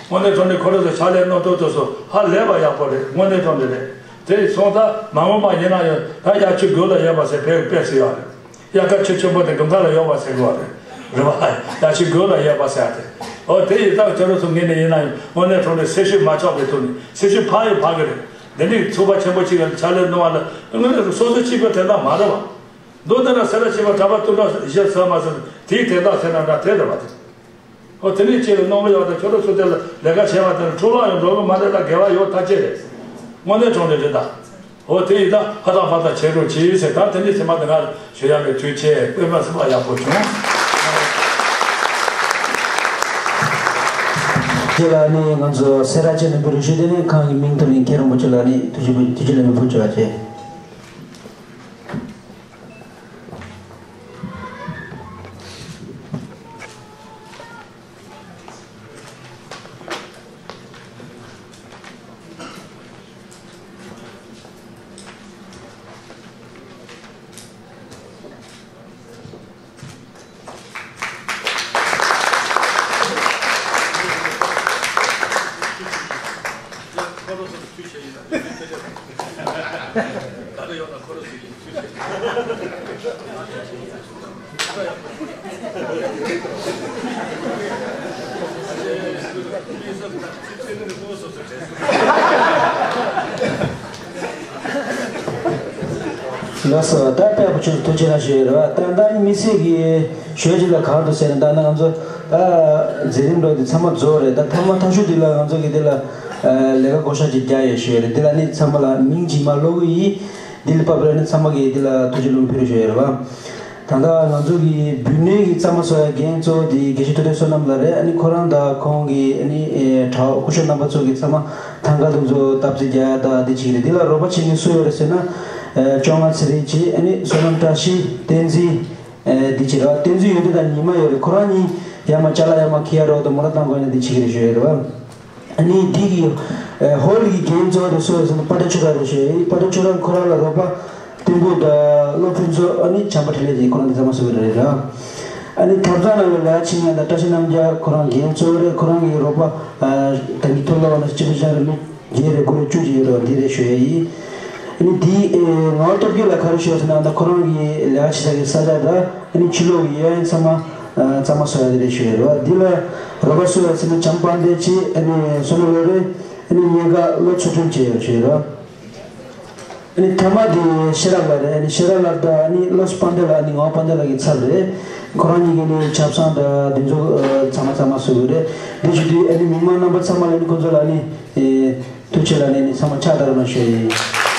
དངོས་གནས་དྲང་གནས་ཁོ་རང་ཚོ་ཕྱག་ལས་གནང་སྟངས་དེ་ཚོ་ཧ་ལས་པ་ཡག་པོ་རེད། དངོས་གནས་དྲང་གནས་རེད། དེ་སོང་ཙང་མ་འོངས་པ་ཡིན་ན་ཡང་ད་དབྱར་ཆོས་དགོན་ལ་ཡོད་པ་ཟེར་བས་དཔེ་སྲིད་ཡོད་རེད། དབྱར་ཁ་ཆོས་ཆེན་པོ་དེ་དགོན་ཁ་ལ་ཡོད་པ་ཟེར་དགོས་རེད། རེད་བ། དབྱར་ཆོས་དགོན་ལ་ཡོད་པ་ཟེར་ཏེ། ཨོ་དེ་ཡིན་ཙང་ཁྱོད་རང་ཚོ་ངོས་ནས་ཡིན་ན་ཡང་དངོས་གནས་དྲང་གནས་སེམས་ཤུགས་མ་ཆག་པའི་ཐོག་ནས་སེམས་ཤུགས་འཕར་ཡང་འཕར་གི་རེད། འདི་འདྲའི་ཚོགས་པ་ཆེན་པོ་གཅིག་ལ་ཕྱག་ལས་གནང་བ་ལ་དངོས་གནས་སོ་སོ་གཅིག་པོའི་དོན་དག་མ་རེད་བ། མདོ་དེ་ན་སེ་ར་བྱེས་པ་གྲྭ་པ་སྟོང་ཕྲག་བཞི་ཟེར་མ་ཟེར་དེའི་དོན་དག་ཟེར་ན་འདྲ་དེ་རེད་བ་དེ། ཨོ་དེ་ནས་ཁྱེད་ལ་གནང་གི་ཡོད་དང་ཁྱོད་རང་ཚོ་དེ་ལ་ལས་ཀ་བྱས་པ་དེ་ལ་འཕྲོ་བརླག་ཡང་འགྲོ་གི་མ་རེད་ལ་དགེ་བ་ཡོད་ཐག་ཆོད་རེད། དངོས་གནས་དྲང་གནས་རེད་ད། ཨོ་དེ་ཡིན་ད་ཧ་ཐག་པ་ཐག་བྱེད་རོགས་གྱིས་ཟེར། ད་དེ་འདྲའི་སེམས་པ་དེ་ང་ཞུ་ཡག་གི་དུས་ཆེ་དཔེ་མ་སེམས་པ་ཡག་པོ་བྱུང་། དེ་ལ་ནི་ང་ཚོ་སེ་ར་བྱེས་ནས་བུ་རུ་ཞུ་དེ་ནས་ཁང་གི་མིང་དུ་ནི་མཁན་རིན་པོ་ཆེ་ལ་ནི་ཐུགས་རྗེ་ཐུགས་རྗེ་ལ་མི་ཕུལ་བྱ་བ་བྱེད། ལགས་སོ། ད་དཔལ་བུ་ཆུང་ཐུགས་རྗེ་གནང་ཞུ་ཡོད་རེད་བ། ད་ད་དམིགས་བསལ་གྱི་ཞུ་ཡ་ཅིག་ལ་གང་འདུག་ཟེར་ན། ད་ནི་ང་ཚོ་ད་མཛད་རིམ་འགྲོ་འདི་ཚང་མ་རྫོགས་རེད། ད་ཐ་མ་ཐ་ཤུ་འདི་ལ་ང་ཚོ་གི་འདི་ལ་ལས་ཀ་བགོ་བཤའ་ཅིག་རྒྱག་ཡོད་ཞུ་ཡོད་རེད། འདི་ལ་ནི་ཚང་མ་ལ་མིང་ཅིག་མ་ཀློག་གི་ཡིན། འདི་ལ་བབ་ལ་ནི་ཚང་མ་གི་འདི་ལ་ཐུགས་རྗེ་ལུང་ཕུལ་ཞུ་ཡོད་རེད་བ། ད་ལྟ་ང་ཚོ་གི་བུད་མེད་ཀྱི་གཙང་མ་བཟོ་ཡ་འགན་གཙོ་བོ་དེ་དགེ་བཤེས་ཐུབ་བསྟན་བསོད་ནམས་ལགས་རེད། ཨ་ནི་ཁོ་རང་དང་ཁོང་གི་ཨ་ནི་ཨེ་གྲྭ་བ་སྐུ་ཞབས་རྣམ་པ་ཚོ་གི་ཚང་མ་ཐང་ག་དེ་ཚོ་སྟབས་རྩེ་རྒྱག་ཡ་དང་དེ་བྱེད་ཀྱི་རེད། འདི་ལ་རོགས་པ་བྱེད་མཁན་སུ་ཡོད་རེད་ཟེར་ན། ཨེ་བཅོ་ལྔ་ཚེ་རིང་བྱས། ཨ་ནི་བསོད་ནམས་བཀྲ་ཤིས། བསྟན་འཛིན། ཨེ་འདི་བྱེད་རོགས། བསྟན་འཛིན་ཡོན་ཏན་དང་ཉི་མ་ཡོད་རེད། ཁོ་རང་གཉིས་ཡར་མར་ཅ་ལག་ཡར་མར་འཁྱེར་ཡ་རོགས་དང་མོ་ཊ་བཏང་དགོས་ན་འདི་བྱེད་ཀྱི་རེད་ཞུ་ཡ་རེད་བ། ཨ་ནི་འདི་གི་ཨེ་ཧོལ་གྱི་འགན་གཙོ་བོ་དེ་སུ་རེད་ཟེར་ན་པ་ཏྲ་ཆོས་གྲགས་རེད་ཞུ་ཡ་ཡིན། པ་ཏྲ་ཆོས་གྲགས་ཁོ་རང་ལ་རོགས་པ་བསྟན་པོ་དང་བློ་ཕུན་ཚོགས། ཨ་ནི་བྱམས་པ་འཕྲིན་ལས་ཀྱིས་ཁོ་རང་འདི་ཚང་མ་བཟོ་གི་རེད་ར། ཨ་ནི་ཐབ་ཚང་ནང་ལ་ལས་ཀ་བྱེད་མཁན་དང་བཀྲ་ཤིས་རྣམ་རྒྱལ་ཁོ་རང་འགན་གཙོ་བོ་རེད། ཁོ་རང་གི་རོགས་པ་ཨ་ད་གི་ཐོ་ལོ་བ་ན་སྤྱི་པ་ཤ་ར་མི་བརྒྱད་རེ་དགུ་རེ་བཅུ་ཅིག་ཡོད་རེད་བ། འདི་རེད་ཞུ་ཡ་ཡིན། ཨ་ནི་འདི་ཨེ་ངག་དབང་སྟོབས་རྒྱལ་ལ་ག་རེ་ཞུ་ཡ་ཟེར་ན། ད་ཁོ་རང་གི་ལས་ཀ་བྱེད་ས་གི་ས་ཆ་དང་ཨ་ནི་ཕྱི་ལོགས་ཀྱི་གཡས་གཡོན་ཚང་མ་ཨ་གཙང་མ་བཟོ་ཡ་འདི་རེད་ཞུ་ཡ་རེད་བ། འདི་ལ་རོགས་པ་སུ་ཡོད་ཟེར་ན་བྱམས་དཔལ་ལྡན་བྱས། ཨ་ནི་བསོད་ནམས་བློ་གྲོས། ཨ་ནི་ཉེན་ཁ་བློ་ཚུལ་ཁྲིམས་བཅས་ཡོད་ཞུ་ཡ་རེད་བ། ཨ་ནི་ཐ་མ་དེ་ཤེས་རབ་ལགས་རེད། ཨ་ནི་ཤེས་རབ་ལགས་དང་ཨ་ནི་བློ་གསལ་དཔལ་ལྡན་ལགས། ཨ་ནི་ངག་དབང་དཔལ་ལྡན་ལགས་ཀྱི་ཚབ་རེད། ཁོ་རང་གཉིས་ཀྱིས་ནི་ཆབ་གསང་དང་འདི་ཚོ་ཨ་ཚང་མ་ཚང་མ་བཟོ་གི་རེད། འདི་བྱེད་དུས་ཨ་ནི་མི་མང་རྣམ་པ་ཚང་མ་ལ་ནི་ཁོ་ཚོ་ལ་ནི་ཨེ་ཐུགས་རྗེ་ཆེ་ལ་ནི་ནི་ཚང་མ་ཕྱག་བརྡབ་རོགས་གནང་ཞུ་ཡ་ཡིན།